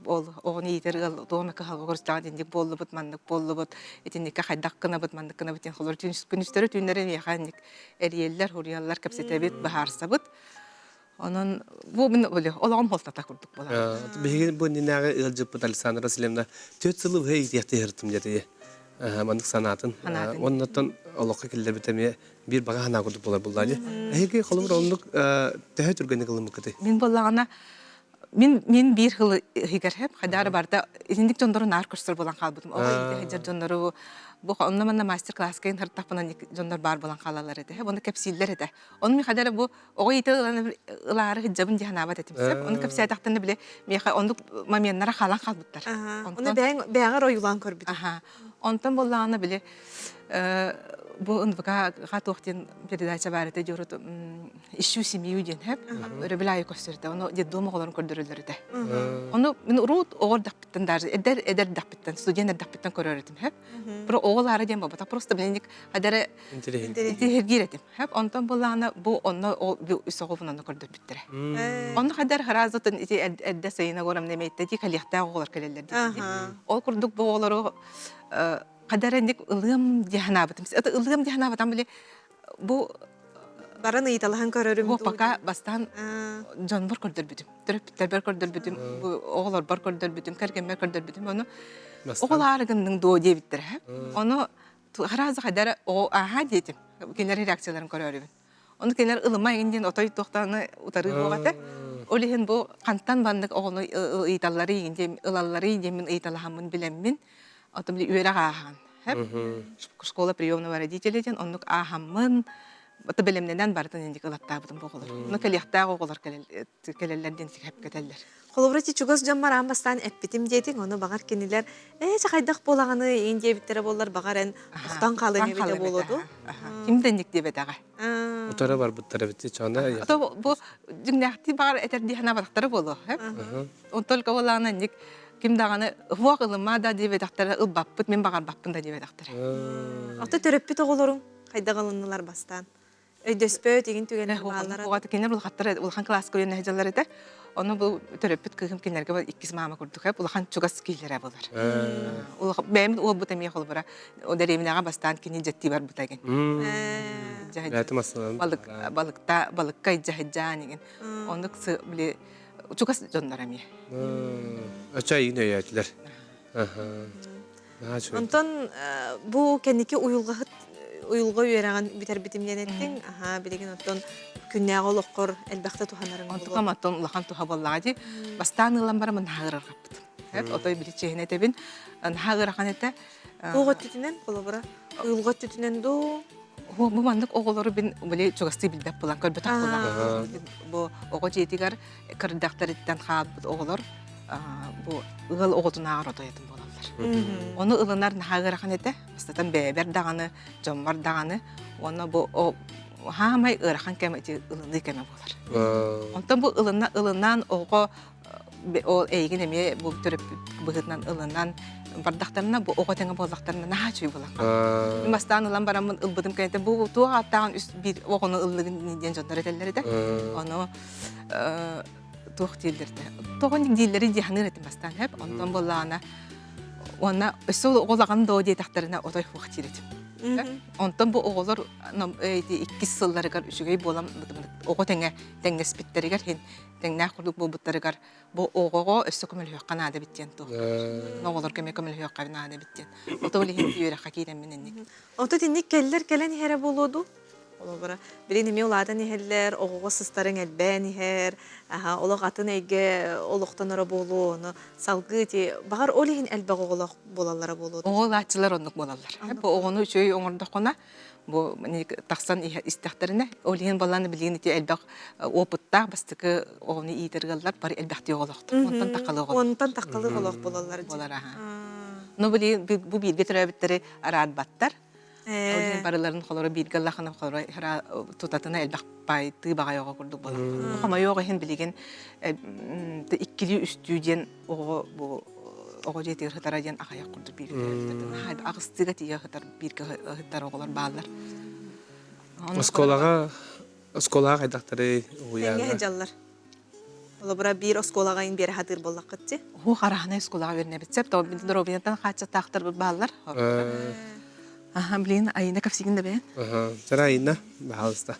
[SPEAKER 13] ол оҕону иитэр ыал туох эмэ кыһалҕа көрүстэҕин итинник буоллубут, маннык буоллубут, итинниккэ хайдах гынабыт, маннык гынабыт диэн холобур күнүстэри түүннэри миэхэ инник эрийэллэр, суруйаллар, кэпсэтэбит, быһаарсабыт. Онон бу мин олоҕум холтата курдук буолар.
[SPEAKER 1] Биһиги бу иннинээҕи ыалдьыппыт Александра Васильевна түөрт сылы быһа иитиэхтии сырыттым диэтэ. Маннык санаатын. Оннуттан олоххо киллэрбит эмиэ биир баҕа санаа курдук буолар буллаа дии. Эһиги холобур оннук төһө түргэнник ылыммыккытый?
[SPEAKER 13] Мин буоллаҕына Мин мин биир сыл иһигэр хэп хайдаары барда итинник дьоннору наар көрсөр буолан хаалбытым. Оҕо иитэ сылдьар дьоннору бу онно манна мастер-класска ынһыртахпына дьоннор баар буолан хаалаллар этэ. Ону кэпсииллэр этэ. Ону мин хайдара бу оҕо иитэ ылаары сылдьабын дии санаабат этим. Сөп. Ону кэпсээтэхтэринэ били миэхэ оннук моменнара хаалан хаалбыттар.
[SPEAKER 2] Ону бэйэҥ бэйэҕэр ойуулаан көрбүтүм.
[SPEAKER 13] Онтон буоллаҕына били бу НВК туох диэн передача баар этэ дьорут ищу семью диэн хэп өрөбүл аайы көрсөртө ону детдом оҕолорун көрдөрөллөр этэ ону мин урут оҕо эрдэхпиттэн даже эдэр эдэр эрдэхпиттэн студент эрдэхпиттэн көрөр этим хэп про оҕолаары диэн буолбатах просто билинник хадары интиһиргиир этим хэп онтон буоллаҕына бу онно үс оҕобун онно көрдөрбүттэрэ онно хадар харазытын ити эрдэ сайына горам немейте ди кэлиэхтээх оҕолор кэлэллэр диэн ол курдук бу оҕолору хадаренник ылыам дии санаабытым ылыам дии санаабатам били бу
[SPEAKER 2] баран ыйыталаһан көрөрүм
[SPEAKER 13] бу пока бастаан дьонбор көрдөрбүтүм төрөппүттэрбэр көрдөрбүтүм бу оҕолорбор көрдөрбүтүм кэргэммэр көрдөрбүтүм ону оҕолоору гынныҥ дуо диэбиттэрэ ону хараазы хайдара ааһа диэтим кинилэр реакцияларын көрөөрүбүн ону кинилэр ылыма игин диэн отой туохтааны утарыы буох этэ ол иһин бу хантан баннык оҕону ыйыталлары игин диэн ылаллары диэммин ыйыталаһаммын билэммин Отон били үөрэх ааһан, школа приемного родителя диэн оннук ааһаммын, ото бэлэмнэнэн барытын инник ылаттаабытым бу оҕолор. Ону кэлиэхтээх оҕолор кэлэллэр диэн кэтэллэр.
[SPEAKER 2] Холобура ити чугас дьоммор аан бастаан эппитим диэтиҥ, ону баҕар кинилэр ээ чэ хайдах буолаҕыный иин диэбиттэрэ буоллар баҕар эн охтон хаалыаҥ эбитэ буолуо дуу?
[SPEAKER 13] Ким да инник диэбэтэҕэ.
[SPEAKER 1] Утары барбыттар эбит чона.
[SPEAKER 13] Ото бу дьиҥнээхтии баҕар этэрдии санаабатахтара буолуо. Онтон олаана инник ким даҕаны уһуох ылыма да диэбэтэхтэрэ ылбаппыт, мин баҕарбаппын да диэбэтэхтэрэ.
[SPEAKER 2] Ото төрөппүт оҕолоруҥ хайдах ылыннылар бастаан? Өйдөспөт игин түгэнэ бааллара.
[SPEAKER 13] Оҕото кинилэр улахаттар улахан кылааска үөрэнэ сылдьаллар этэ. Ону бу төрөппүт кыыһым кинилэргэ иккис маама курдук улахан чугас киһилэрэ буолар. Бэйэм уолбут эмиэ холобура дэриэбинэҕэ бастаан кини дьэттии барбыта игин. Балык балыкта балыкка дьаһыдьаан игин. Оннук били чугас дьоннор эмиэ.
[SPEAKER 1] Ача игин өйөөтүлэр.
[SPEAKER 2] Онтон бу кэнники уйулҕаһыт уйулҕа үөрэҕин бүтэрбитим диэн эттиҥ. Аһаа, билигин оттон күннээҕи олоххор элбэхтэ туһанарыҥ буолуо.
[SPEAKER 13] Онтукам оттон улахан туһа буоллаҕа дии. Бастаан ылан баран наһаа ыарырҕаппытым. Отой били чиэһинэ этэбин. Наһаа ыарахан этэ.
[SPEAKER 2] Туох өттүтүнэн, холобура, уйулҕа өттүтүнэн дуу?
[SPEAKER 13] Бу маннык оҕолору бин били чугастыы билбэт буолан көрбөтөх буолан. Бу оҕо дьиэтигэр кырдахтарыттан хаалбыт оҕолор бу ыал оҕотунааҕар отойотун буолаллар. Ону ылынар наһаа ыарахан этэ. Бастатан бэйэбэр даҕаны, дьоммор даҕаны. Уонна бу. Хаамай ыарахан кэм ити ылыныы кэмэ буолар. Онтон бу ылына ылынан оҕо ол эйигин эмиэ бу төрөппүт быһыытынан ылынан бардахтарына бу оҕо тэҥэ буоллахтарына наһаа үчүгэй буолар. Мин бастаан ылан бараммын ылбытым кэнниттэн бу туох ааттааҕын үс биир оҕону ыллыгын диэн дьоннор этэллэр этэ. Ону туох дииллэр этэ. Тоҕо дииллэри дии саныыр этим бастаан хэп. Онтон буоллаҕына уонна өссө оҕолаҕын доо диэтэхтэринэ отой хуох диир этим. Онтон бу оҕолор иккис сылларыгар үчүгэй буолан оҕо тэҥэ тэҥнэспиттэригэр иһин тэҥнээх курдук буолбуттарыгар бу оҕоҕо өссө көмөлөһүөххэ наада эбит диэн туох оҕолорго эмиэ көмөлөһүөххэ наада эбит диэн. Ото ол иһин үөрэххэ киирэммин инник.
[SPEAKER 2] Ото итинник кэллэр кэлэн иһэрэ буолуо дуу? Олобура, билин эмиэ улаатан иһэллэр, оҕоҕо сыстарыҥ элбээн иһэр, аха, олох атын эйгэ олохтоноро буолуо, ону салгыы ити баҕар ол иһин элбэх оҕолоох буолаллара буолуо.
[SPEAKER 13] Оҕо ылааччылар оннук буолаллар. Бу оҕону үчүгэй оҥордоххуна, бу тахсан истэхтэринэ, ол иһин балан билигин ити элбэх опыттаах бастакы оҕону иитэр ыаллар бары элбэхтии оҕолоохтор. Онтон таххалы оҕолоох.
[SPEAKER 2] Онтон таххалы оҕолоох буолаллар.
[SPEAKER 13] Буолар аха. Но билигин бу бииргэ төрөөбүттэри араарбаттар. Ол иһин барыларын холоро бииргэ ыллахына холоро тутатына элбэх баайтыы баҕай оҕо курдук буолар. Хомойуох иһин билигин иккилии үстүү диэн оҕо бу оҕо дьиэтигэр сытара диэн аҕыйах курдук бииргэ төрөөбүттэр. Аҕыстыыга тиийэ сытар бииргэ сытар оҕолор бааллар.
[SPEAKER 1] Оскуолаҕа оскуолаҕа хайдахтарый
[SPEAKER 2] уһуйааҥҥа? Тэҥҥэ сылдьаллар. Холобура биир оскуолаҕа ин биэрэ сатыыр буоллаххыт дии.
[SPEAKER 13] Уһуох араһынай оскуолаҕа үөрэнэбит сөп. Тоҕо доруобуйаттан хааччахтаахтарбыт бааллар. Аха, блин, Айина кэпсиигин да бэйэн.
[SPEAKER 1] Аха, Чара Айина, баһаалыста.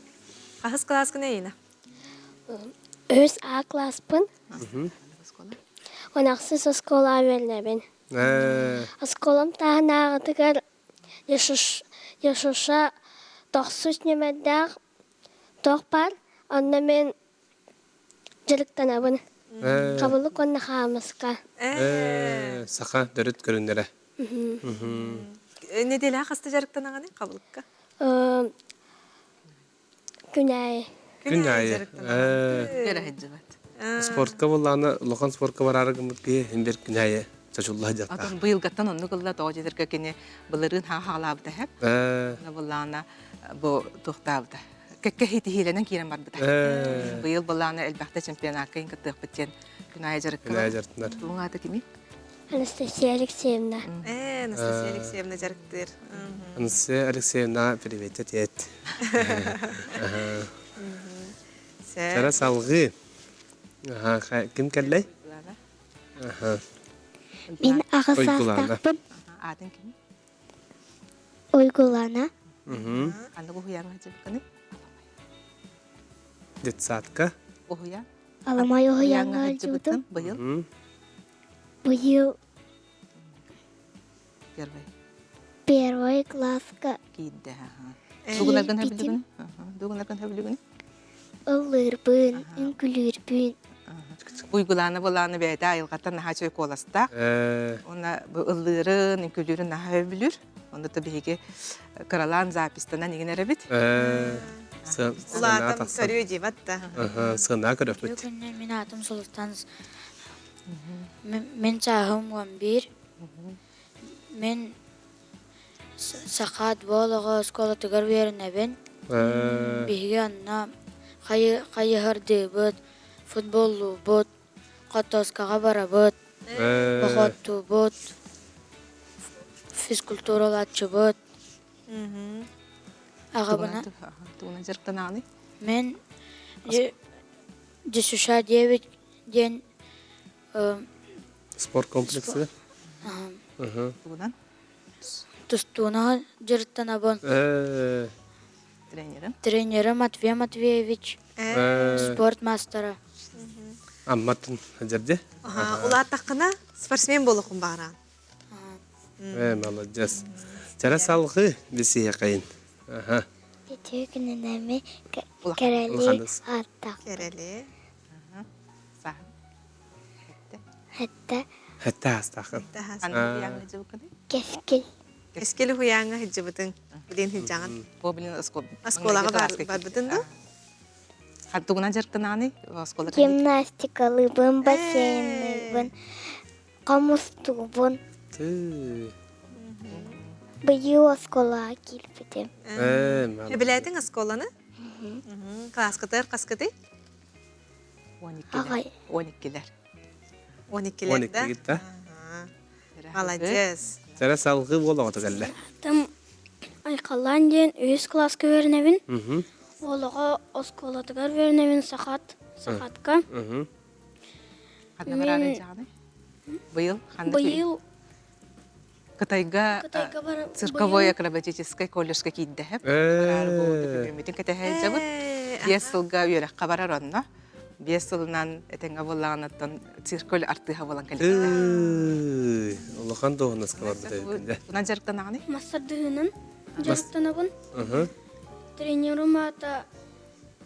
[SPEAKER 2] Хаһыс кылааскын Айина?
[SPEAKER 11] Үс А класспын. Онахсыс оскуолаҕа үөрэнэбин. Оскуолам таһынааҕытыгар Яшуша тохсус нүмердээх туох баар, онно мин дьарыктанабын. Хабылык уонна хаамыска.
[SPEAKER 1] Саха төрүт көрүҥнэрэ.
[SPEAKER 2] Неделя хаста дьарыктанаҕыный хабылыкка?
[SPEAKER 11] Күн аайы.
[SPEAKER 1] Күн аайы. Спортка буоллаҕына улахан спортка бараары гыммыт киһи иһин бэр күн аайы чочулла сылдьахтаах.
[SPEAKER 13] Отон быйылгаттан оннук ылла тоҕо дьиэтэргэ кини былырыын хаалаабыта хэп. Буоллаҕына бу туохтаабыта. Кэккэ хитиһиилэнэн киирэн барбыта. Быйыл былаана элбэхтэ чемпионакка кыттыахпыт диэн күн аайы дьарыкка.
[SPEAKER 1] Күн аайы дьарыктанар.
[SPEAKER 13] Тугуҥ аата кимий?
[SPEAKER 11] Анастасия Алексеевна.
[SPEAKER 2] Анастасия Алексеевна дьарыктыыр.
[SPEAKER 1] Анастасия Алексеевна привет этиэт. Сара салгыы. Ким кэллэй?
[SPEAKER 11] Мин аҕыс саастаахпын.
[SPEAKER 13] Аатын кимий?
[SPEAKER 11] Уйгулана.
[SPEAKER 13] Ханнык уһуйааҥҥа сылдьыбыккыный?
[SPEAKER 1] Детсадка.
[SPEAKER 13] Уһуйаан.
[SPEAKER 11] Аламай уһуйааҥҥа сылдьыбытым.
[SPEAKER 13] Быйыл?
[SPEAKER 11] Быйыл
[SPEAKER 13] Первый.
[SPEAKER 11] Первый класска.
[SPEAKER 13] Киирдэ. Дугунаргын хөбүлүгүн? Дугунаргын хөбүлүгүн?
[SPEAKER 11] Ыллыырбын, үҥкүлүүрбүн.
[SPEAKER 13] Уйгулаана былааны бэйэтэ айылҕаттан наһаа үчүгэй куоластаах. Уонна бу ыллыырын, үҥкүлүүрүн наһаа өбүлүүр. Онно да биһиги кыралаан запистанан игин эрэбит.
[SPEAKER 2] Улаатан көрүө диэбат да.
[SPEAKER 1] Сыана көрөппүт.
[SPEAKER 12] Күннэр мин аатым Сулустан. Мин сааһым 11. Мин Саха оҕо оскуолатыгар үөрэнэбин. Биһиги онно хайыһардыыбыт, футболлуубут, хотуоскаҕа барабыт, походтуубут, физкультуралааччыбыт. Аҕабына
[SPEAKER 13] Тугунан дьарыктанаҕыный?
[SPEAKER 12] Мин ДЮСШ диэбит диэн
[SPEAKER 1] Спорт комплексы?
[SPEAKER 13] Тугунан?
[SPEAKER 12] Тустууна дьарыктанабын.
[SPEAKER 13] Тренерин?
[SPEAKER 12] Тренерим Матвей Матвеевич. Спорт мастера.
[SPEAKER 1] Амматын дьэрде?
[SPEAKER 2] Улааттаххына спортсмен буолуоххун баҕараҕын.
[SPEAKER 1] Э, молодец. Чара салгыы бисиэхэйин. Аха.
[SPEAKER 11] Үтүө күнүнэми кэрэли ааттах.
[SPEAKER 2] Кэрэли.
[SPEAKER 11] Хэтте.
[SPEAKER 1] Хэтте аастаахын.
[SPEAKER 11] Кэскил.
[SPEAKER 2] Кэскил уһуйааҥҥа сылдьыбытыҥ. Билин сылдьаҕын.
[SPEAKER 13] Бу билин
[SPEAKER 2] оскуолаҕа барбытын дуу?
[SPEAKER 13] Тугунан дьарыктанаҕыный? Оскуола
[SPEAKER 11] Гимнастикалыыбын, бассейнныыбын, хомустуубун. Быйыл оскуолаҕа киирбитим.
[SPEAKER 2] Эбилээтиҥ оскуоланы? Кылааскытыгар хаскытый?
[SPEAKER 13] 12-лэр. 12-лэр.
[SPEAKER 2] 12-лэр да?
[SPEAKER 1] да?
[SPEAKER 2] Молодец.
[SPEAKER 1] Сэрэ салгыы буол оҕото кэллэ.
[SPEAKER 11] Там Айхаллаан диэн үһүс кылааска үөрэнэбин. Олоҕо оскуолатыгар үөрэнэбин Сахат, Сахатка.
[SPEAKER 13] Ханна бараары дьаҕаный? Быйыл ханна
[SPEAKER 11] Быйыл
[SPEAKER 13] Кытайга цирковой акробатическай колледжка киирдэһэп. Бараары буолбут кэтэһэ Биэс сылга үөрэххэ барар онно. Биэс сылынан этэҥҥэ буоллаҕынаттан циркөл артыыһа буолан кэлбитэ.
[SPEAKER 1] Улахан дуоһунаска барбыт эбиккин
[SPEAKER 13] Тунан дьарыктанаҕыный?
[SPEAKER 11] Мастардыһыынан дьарыктанабын. Тренерым аата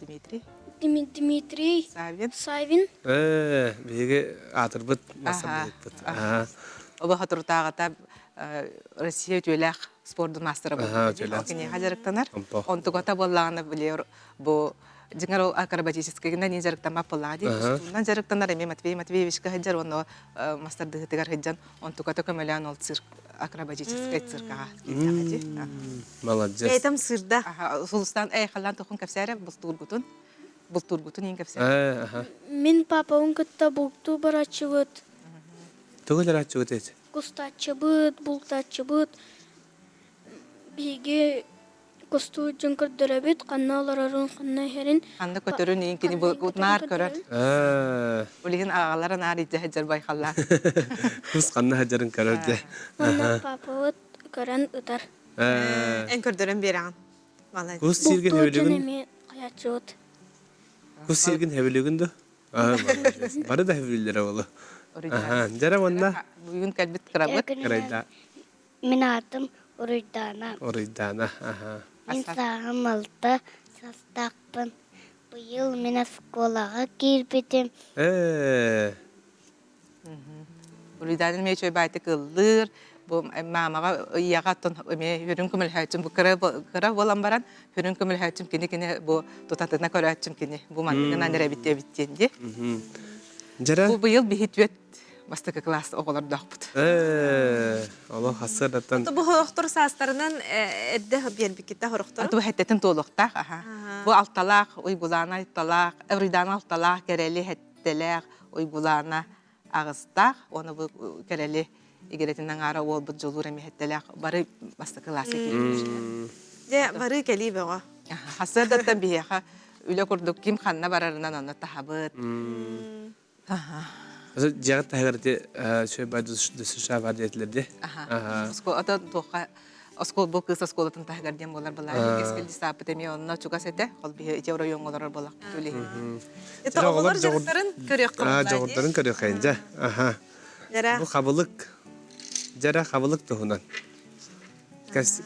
[SPEAKER 13] Дмитрий.
[SPEAKER 11] Дмитрий
[SPEAKER 13] Савин.
[SPEAKER 11] Савин.
[SPEAKER 1] Ээ, биһиги аатырбыт мастардыһыппыт.
[SPEAKER 13] Оба хотурутааҕыта Россия үтүөлээх спордун маастара буолбут. Киниэхэ дьарыктанар. Онтугата буоллаҕына билиэр бу дьиҥэр ол акробатическайынан не дьарыктаммат буоллаҕа дии. Тустуунан дьарыктанар эмиэ Матвей Матвеевичка сылдьар уонна мастардыһытыгар сылдьан онтуката көмөлөөн ол цирк акробатическай циркаҕа киирдэҕэ дии.
[SPEAKER 1] Молодец.
[SPEAKER 2] Этам сырда.
[SPEAKER 13] Сулустан эй халлаан тухун кэпсээрэ бултуургутун бултуургутун иин кэпсээр.
[SPEAKER 11] Мин папабын кытта бултуу барааччыбыт.
[SPEAKER 1] Тугу барааччыбыт эти?
[SPEAKER 11] Кустааччыбыт, бултааччыбыт. Биһиги кустуу дьон көрдөрөбүт, ханна олорорун, ханна иһэрин.
[SPEAKER 13] Ханна көтөрүн иин кини наар көрөр. Улиһин аҕалара наар илдьэ сылдьар байхаллаах.
[SPEAKER 1] Кус ханна сылдьарын көрөр дьэ.
[SPEAKER 11] Уонна папабыт көрөн ытар.
[SPEAKER 2] Эн көрдөрөн биэрэҕин. Молодец.
[SPEAKER 1] Кус сиргин
[SPEAKER 11] Бултуу эмиэ хайааччыбыт.
[SPEAKER 1] Кус сиргин хэбилигин да? Бары да хэбилилэрэ болу. Дьэрэ уонна
[SPEAKER 13] Бүгүн кэлбит кырабыт.
[SPEAKER 1] Кырайда.
[SPEAKER 11] Мин аатым Уруйдаана.
[SPEAKER 1] Уруйдаана, аха.
[SPEAKER 11] Мин сааһым алта састаахпын. Быйыл мин оскуолаҕа киирбитим.
[SPEAKER 1] Ээ.
[SPEAKER 13] Уруйдаана эмиэ үчүгэй баайтык ыллыыр. Бу маамаҕа ийэҕэ оттон эмиэ үрүҥ көмөлөһөөччүм бу кыра кыра буолан баран үрүҥ көмөлөһөөччүм кини кини бу тутатына көрөөччүм кини бу манныгынан эрэ эбит эбит диэн дии.
[SPEAKER 1] Дьэрэ.
[SPEAKER 13] Бу быйыл биһи түөт бастакы класс оҕолордоохпут.
[SPEAKER 1] Ээ, олох хассыадаттан.
[SPEAKER 2] Бу хорохтор саастарынан эрдэ биэрбиккитэ хорохтор.
[SPEAKER 13] Бу хэттэтин туолуохтаах, аха. Бу алталаах, Уйгулаана алталаах, Уруйдаана алталаах, Кэрэли хэттэлээх, Уйгулаана аҕыстаах, уонна бу Кэрэли игирэтин аҥаара уолбут Дьулуур эмиэ хэттэлээх бары бастакы класска киирдилэр.
[SPEAKER 2] Дьэ, бары кэлии бөҕө.
[SPEAKER 13] Хассыадаттан биһиэхэ үлэ курдук ким ханна барарынан онно таһабыт.
[SPEAKER 1] Дьиэҕит таһыгар ити сүөбэ ДСШ бар диэтилэр дии.
[SPEAKER 13] Ото туохха оскуол бу кыыс оскуолатын таһыгар диэн буолар былаан кэскил дьыссааппыт эмиэ онно чугас этэ ол биһи ити оройуоҥҥа олорор буоллахпыт үлэһин.
[SPEAKER 2] Это оҕолор дьарыктарын көрүөххэ буоллаа дии.
[SPEAKER 1] Дьоҕурдарын көрүөххэ дьэ. Аха. Бу хабылык дьэрэ хабылык туһунан.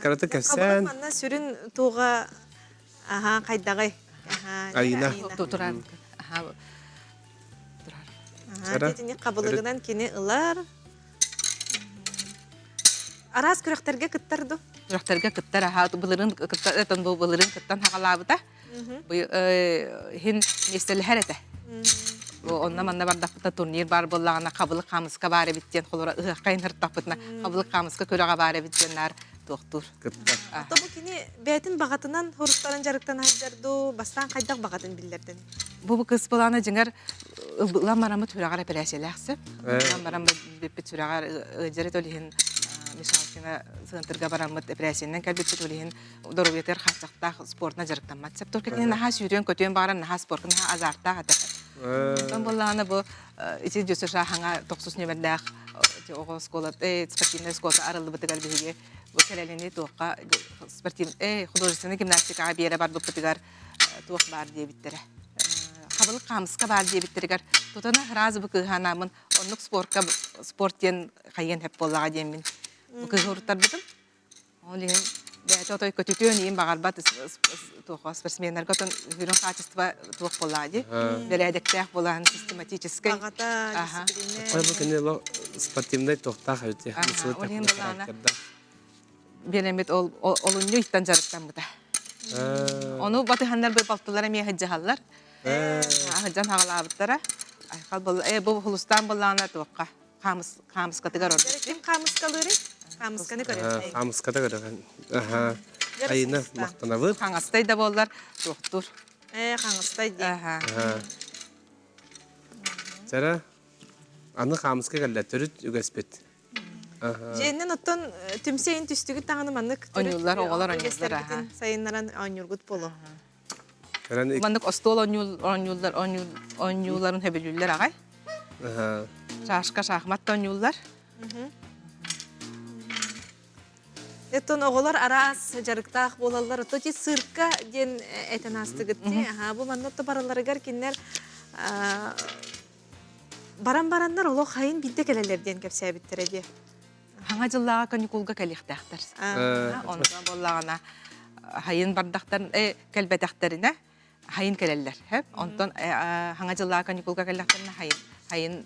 [SPEAKER 1] Караты кэпсээн.
[SPEAKER 2] Хабылык манна сүрүн туоҕа аха хайдаҕый?
[SPEAKER 1] Айына.
[SPEAKER 13] Турар. Аха
[SPEAKER 2] Турар. Итини хабылыгынан кини ылар. Араас күрэхтэргэ кыттар ду?
[SPEAKER 13] Күрэхтэргэ кыттар аха былырын кыттан бу былырын кыттан хагалаабыта. Бу хин миэстэлэһэр этэ. Онно манна бардахпытна турнир баар буоллаҕына хабылык хаамыска баар эбит диэн холоро ыһыахха инһыртахпытына хабылык хаамыска күрэҕэ баар эбит диэн наар туохтуур.
[SPEAKER 1] Кыттар.
[SPEAKER 2] Ото бу кини бэйэтин баҕатынан хоруттаран дьарыктана сылдьар дуу, бастаан хайдах баҕатын биллэрдин?
[SPEAKER 13] Бу кыс былаана дьиҥэр ылбылан бараммыт сүрэҕэр эпэрээсийэлээх сөп. Ылан баран бүппүт сүрэҕэр ыалдьар ол иһин Мишалкина сыантырга бараммыт эпэрээсийэнэн кэлбиппит ол иһин доруобуйатыгар хааччахтаах спортна дьарыктаммат сөп. Только кини наһаа сүүрүөн-көтүөн баҕарар, наһаа спортка наһаа азартаах этэ. Онтон буоллаҕына бу ити ДЮСШ хаҥа тохсус нүөмэрдээх оҕо оскуола спортивнай оскуолата арыллыбытыгар биһиги бу кэлэлини туохха спортив художественнай гимнастикаҕа биэрэ барбыппытыгар туох баар диэбиттэрэ. Хабылык хаамыска баар диэбиттэригэр тутана сразу бу кыыһанааммын оннук спортка спорт диэн хайыан хэп буоллаҕа диэммин бу кыыһы уруттарбытым. Ол иһин бэйэтэ отой көтүтүөн иин баҕарбат туох спортсменнарга отон үрүҥ хаачыстыба туох буоллаҕа дии. Бэрээдэктээх буолаһын систематическай.
[SPEAKER 2] Аҕата
[SPEAKER 1] Ой, бу кини спортивнай туохтаах эбит.
[SPEAKER 13] Ол иһин былаана биэрэммит ол олунньу ыйтан дьарыктаммыта. Ону батыһаннар балтылар эмиэ сылдьаһаллар. Сылдьан хаҕалаабыттара. Айхал был э бу хулустаан буллаҕына туохха хаамыс хаамыскатыгар ордук.
[SPEAKER 2] Ким хаамыскалыырый? Хаамысканы көрөр.
[SPEAKER 1] Хаамыската көрөр. Аха. Айына махтанабыт.
[SPEAKER 13] Хаҥастай да буоллар туохтуур.
[SPEAKER 2] Ээ, хаҥастай дии.
[SPEAKER 13] Аха.
[SPEAKER 1] Сара, аны хаамыска кэллэ төрүт үгэспит.
[SPEAKER 2] Дьиэннэн оттон түмсэйин түстүгүт даҕаны маннык
[SPEAKER 13] Оонньууллар, оҕолор оонньууллар, аха.
[SPEAKER 2] сайыннаран оонньуургут буолуо.
[SPEAKER 13] Маннык остуол оонньууллар оонньууларын сөбүлүүллэр аҕай. Шашка, шахмат да оонньууллар.
[SPEAKER 2] Оттон оҕолор араас дьарыктаах буолаллар. Ото ти цирка диэн этэн аастыгыт дии. Аха, бу манна отто баралларыгар кинилэр баран бараннар олох хайын биирдэ кэлэллэр диэн кэпсээбиттэрэ дии.
[SPEAKER 13] Хаҥа дьыллааҕы каникулга кэлиэхтээхтэр. Онно буоллаҕына хайын бардахтар кэлбэтэхтэринэ хайын кэлэллэр. Онтон хаҥа дьыллааҕы каникулга кэллэхтэринэ хайын хайын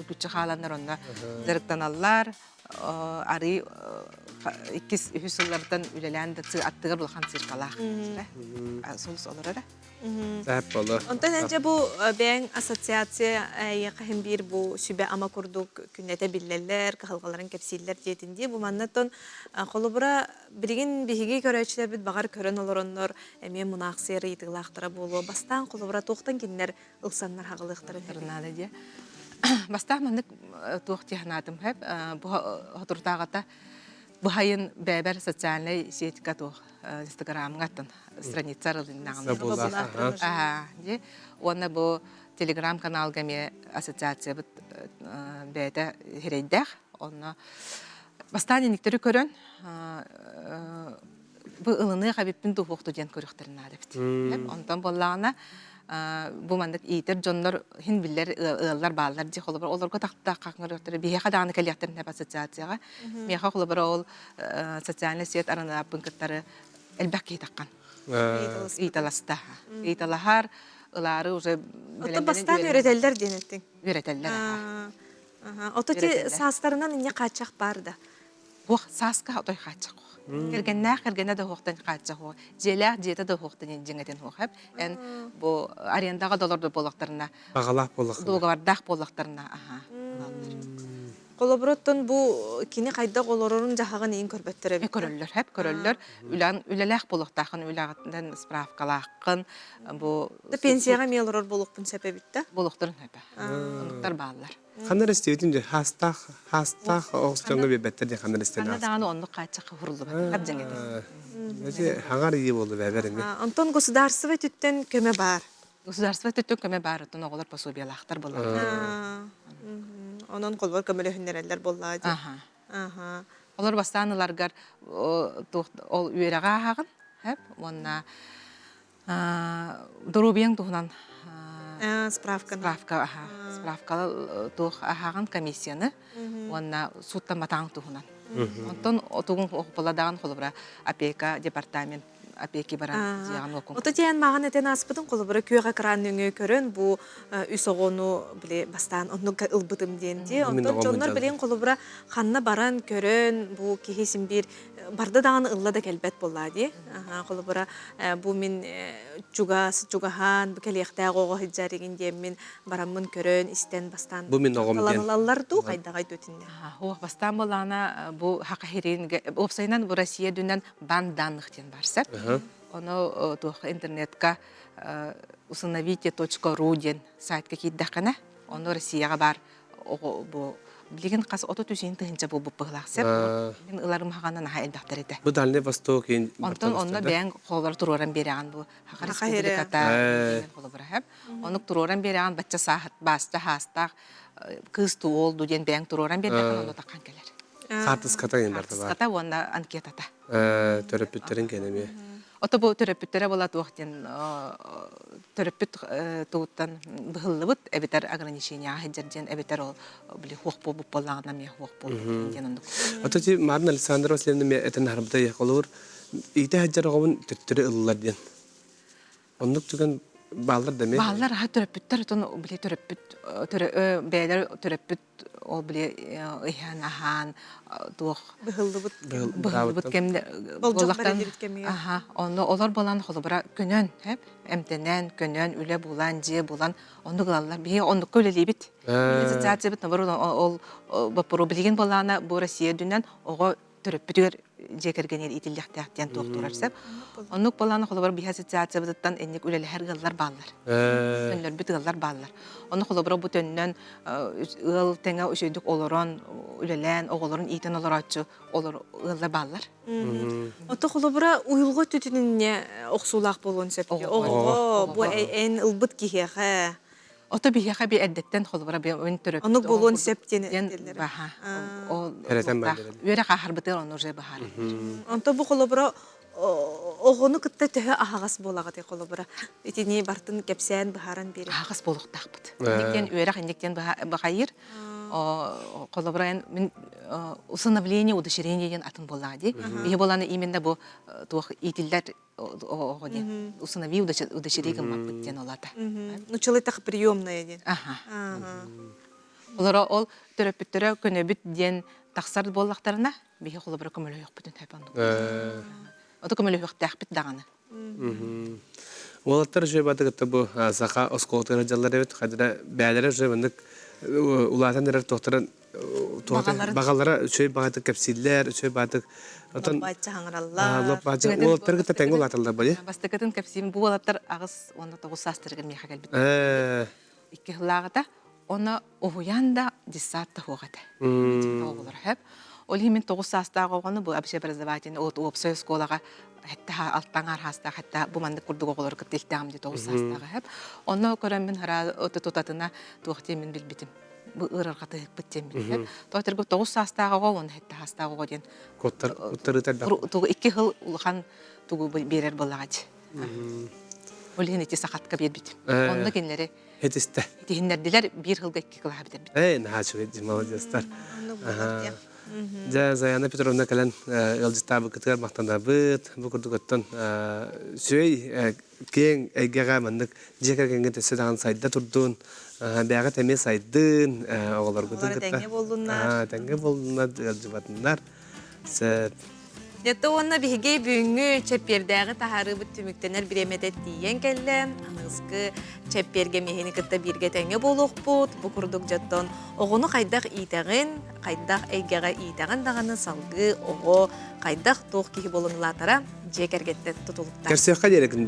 [SPEAKER 13] үкүччү хааланнар онно дьарыктаналлар. Арыы иккис үһүс сыллартан үлэлээн да аттыгар улахан циркалаах. Сулус олорор.
[SPEAKER 1] Сэп боло.
[SPEAKER 2] Онтон энче бу бэйэҥ ассоциация эйиэхэ биир бу сүбэ-ама курдук күннэтэ биллэллэр, кыһалҕаларын кэпсииллэр диэтин дии. Бу манна холобура билигин биһиги көрөөччүлэрбит баҕар көрөн олороннор эмиэ мунаахсыйар ыйытыылаахтара буолуо. Бастаан холобура туохтан кинилэр ылсаннар хаҕылыахтарын
[SPEAKER 13] наада диye. Бастаан маннык туох дии санаатым хэп бу хотуртааҕыта бу хайын бэбэр социальнай сетька туох инстаграмҥа аттан страница арылыннаҕына дии уонна бу телеграм каналга эмиэ ассоциациябыт бэйэтэ хирэйдээх онно бастаан иниктэри көрөн бу ылыныах эбиппин дуһуохту диэн көрүөхтэрин наада эбит онтон буоллаҕына бу маннык иитэр дьоннор хин биллэр ыаллар бааллар дии холобур олорго тахтаах көрүөхтэрэ биһиэхэ даҕаны кэлиэхтэрин ассоциацияҕа миэхэ холобура ол социальный сеть арынааппын кыттары элбэх киһи таххан ыйыталаста ыйыталаһар ылаары уже
[SPEAKER 2] Ото бастаан үөрэтэллэр диэн эттиҥ.
[SPEAKER 13] Үөрэтэллэр.
[SPEAKER 2] Ото ти саастарынан инне хааччах баар да.
[SPEAKER 13] Хуох сааска отой хааччах хуох. Кэргэннээх кэргэнэ да хуохтан хааччах хуох. Дьиэлээх дьиэтэ да хуохтан дьиҥэтин хуох. Эн бу арендаҕа да олордор буоллахтарына
[SPEAKER 1] Бағалаах буоллахтарына.
[SPEAKER 13] Дуогабардаах буоллахтарына аха.
[SPEAKER 2] Холобур, оттон бу кини хайдах олорорун дьаһаҕын иин көрбөттөр эбит.
[SPEAKER 13] Көрөллөр, хэп көрөллөр. Үлэн үлэлээх буолуохтааххын, үлэҕиттэн справкалааххын. Бу
[SPEAKER 2] Да пенсияҕа эмиэ олорор буолуохпун сөп эбит да.
[SPEAKER 13] Буолуохтарын сөп. Онуктар бааллар.
[SPEAKER 1] Ханна истибитим дьэ хаастаах хаастаах оҕус дьоҥҥо биэрбэттэр диэн ханна истэн
[SPEAKER 13] Ханна даҕаны оннук хааччах хуруллубат. Хап дьэҥэтэ.
[SPEAKER 1] Эти хаҥар ии буолду бэбэр эми.
[SPEAKER 2] Онтон государство өттүттэн көмө баар.
[SPEAKER 13] Государство өттүттэн көмө баар, оттон оҕолор пособиялаахтар буоллахтар.
[SPEAKER 2] Онон холбор көмөлөһүннэрэллэр буоллаҕа дии. Аха.
[SPEAKER 13] Олор бастаан ыларгар ол үөрэҕи ааһаҕын, хэп, уонна доруобуйаҥ туһунан
[SPEAKER 2] справка
[SPEAKER 13] справка справка туох аһаҕын комиссияны уонна сууттамматаҕыҥ туһунан. Онтон отугун охполадаҕын холобура опека департамент опеки баран дьиэҕин уокун.
[SPEAKER 2] Ото тиэн маҕан этэн ааспытын холобура күөх экран нөҥүө көрөн бу үс оҕону били бастаан оннук ылбытым диэн дии. Онтон дьоннор билин холобура ханна баран көрөн бу киһи син биир барда даҕаны ылла да кэлбэт буоллаа дии. Холобура бу мин чугас чугаһаан бу кэлиэхтээх оҕо сылдьар игин диэммин бараммын көрөн истэн бастаан
[SPEAKER 1] бу мин оҕом диэн
[SPEAKER 2] ылаллар дуу хайдаҕай дуу
[SPEAKER 13] Ох, бастаан буоллаҕына бу хакахирин уопсайынан бу Россия дүнэн бан данных диэн бар сеп. Ону туох интернетка усыновите.ру диэн сайтка киирдэххинэ, ону Россияҕа баар оҕо бу билигин хас 33 тыһыынча буолбут быһылаах сеп. Мин ыларым хаҕана наһаа элбэхтэр этэ.
[SPEAKER 1] Бу Дальний Восток
[SPEAKER 13] Онтон онно бэйэҥ холобура туруоран биэрэҕин бу Саха Республиката холобура хэп. Онук туруоран биэрэҕин бачча сааһыт бааста хаастаах кыыс туу уол дуу диэн бэйэҥ туруоран биэрдэххин онно таххан кэлэр.
[SPEAKER 1] Хаартыската иһин барда
[SPEAKER 13] Хаартыската уонна анкетата.
[SPEAKER 1] Төрөппүттэрин кэнэми.
[SPEAKER 13] Ото бу төрөппүттэрэ була туох диэн төрөппүт тугуттан быһыллыбыт эбэтэр ограничениеҕа сылдьар диэн эбэтэр ол били хуох буолбут буоллаҕына эмиэ хуох буолбут диэн оннук.
[SPEAKER 1] Ото ти Марина Александра Васильевна эмиэ этэн аһарбыта холобур иитэ сылдьар оҕобун төттөрү ыллар диэн. Оннук түгэн бааллар да эмиэ.
[SPEAKER 13] Бааллар аха төрөппүттэр отон били төрөппүт бэйэлэр төрөппүт ол били ыһан аһаан туох
[SPEAKER 2] быһыллыбыт
[SPEAKER 13] быһыллыбыт кэмнэр
[SPEAKER 2] болдьох бэриллибит кэмигэр
[SPEAKER 13] аха онно олор буолан холобура көнөн хэп эмтэнэн көнөн үлэ булан дьиэ булан оннук ылаллар биһи оннукка үлэлиибит ассоциациябыт наоборот ол боппуруо билигин буоллаҕына бу Россия үрдүнэн оҕо төрөппүтүгэр. дьиэ кэргэнигэр иитиллиэхтээх диэн туохтуурар сөп. Оннук буолан холобур биһи ассоциациябытыттан инник үлэлэһэр ыаллар бааллар. Төннөрбүт ыаллар бааллар. Ону холобура бу төннөн ыал тэҥэ үчүгдүк олорон, үлэлээн, оҕолорун иитэн олорооччу олор ыаллар бааллар.
[SPEAKER 2] Ото холобура уйулҕа түтүнүнне охсуулаах буолуон сөп. Оҕоҕо бу эн ылбыт киһиэхэ
[SPEAKER 13] Ото биһиэхэ би эрдэттэн холобура би өн төрөппүт
[SPEAKER 2] Оннук буолуон сөп диэн этэллэр.
[SPEAKER 13] Баха. Ол үөрэх ааһарбытыгар ону уже баһаар.
[SPEAKER 2] Онто бу холобура оҕону кытта төһө аһаҕас буолаҕытый холобура итини бартын кэпсээн быһааран биэрэр.
[SPEAKER 13] Аһаҕас буолуохтаахпыт. Инниктен үөрэх инниктен бахайыр. Холобура мин усыновление удочерение диэн атын буоллаҕа дии. Биһи буоланы именно бу туох иитиллэр оҕо диэн усынови удочерение гыммаппыт диэн олата.
[SPEAKER 2] Ну человек приемная диэн.
[SPEAKER 13] Аха. Олоро ол төрөппүттэрэ көнөбүт диэн тахсар буоллахтарына биһи холобура көмөлөһүөхпүтүн сөп оннук. Ото көмөлөһүөхтээхпит даҕаны.
[SPEAKER 1] Уолаттар үчүгэй баатыгытта бу саха оскуолатыгар дьаллар эбит хадара бээлэрэ үчүгэй маннык улаатан эрэр туохтарын баҕалара үчүгэй баҕатык кэпсииллэр үчүгэй баатык отон
[SPEAKER 2] лоппааччы хаҥыраллар
[SPEAKER 1] лоппааччы уолаттар кытта тэҥҥэ улааталлар бали
[SPEAKER 13] бастакытын кэпсиим бу уолаттар 8 уонна 9 саастарыгар миэхэ кэлбит икки сыллааҕыта Оны уһуйаан да детсад да суох этэ. Оҕолор хөп. Ол иһин мин 9 саастаах оҕону бу общеобразовательный уопсай оскуолаҕа хэтте алтан архаастаах хэтте бу маннык курдук оҕолору кытта илтэҕим дии 9 саастааҕа хөп. Онно көрөммүн хара тутатына туох диэммин билбитим. Бу ыарырҕатыһыкпыт диэммин хөп. Тоҕо 9 саастаах оҕо уонна хэтте саастаах оҕо диэн
[SPEAKER 1] куттар
[SPEAKER 13] икки сыл улахан тугу биэрэр буоллаҕа дии. Ол иһин ити сахатка биэрбитим. Онно кинилэри
[SPEAKER 1] Этистэ.
[SPEAKER 13] Итиһиннэрдилэр биир сылга икки кылааһы бүтэрбит.
[SPEAKER 1] Ээ, наһаа үчүгэй, молодецтар. Дьэ, Заяна Петровна кэлэн ыалдьыттаабыккытыгар махтанабыт. Бу курдук оттон сүөй киэҥ эйгэҕэ маннык дьиэ кэргэҥҥит өссө даҕаны сайда турдун, бэйэҕит эмиэ сайдын, оҕолоргутун кытта
[SPEAKER 2] тэҥҥэ буоллуннар.
[SPEAKER 1] Тэҥҥэ буоллуннар, ыалдьыбатыннар. Сөп.
[SPEAKER 2] Дьэ уонна биһиги бүгүҥҥү чэппиэрдээҕи таһаарыыбыт түмүктэнэр бириэмэтэ тиийэн кэллэ. Аныгыскы чэппиэргэ миһини кытта бииргэ тэҥҥэ буолуохпут. Бу курдук дьоттон оҕону хайдах иитэҕин, хайдах эйгэҕэ иитэҕин даҕаны салгыы оҕо хайдах туох киһи буолан улаатара дьиэ кэргэттэн тутулуктаах.
[SPEAKER 1] Көрсүөххэ диэри.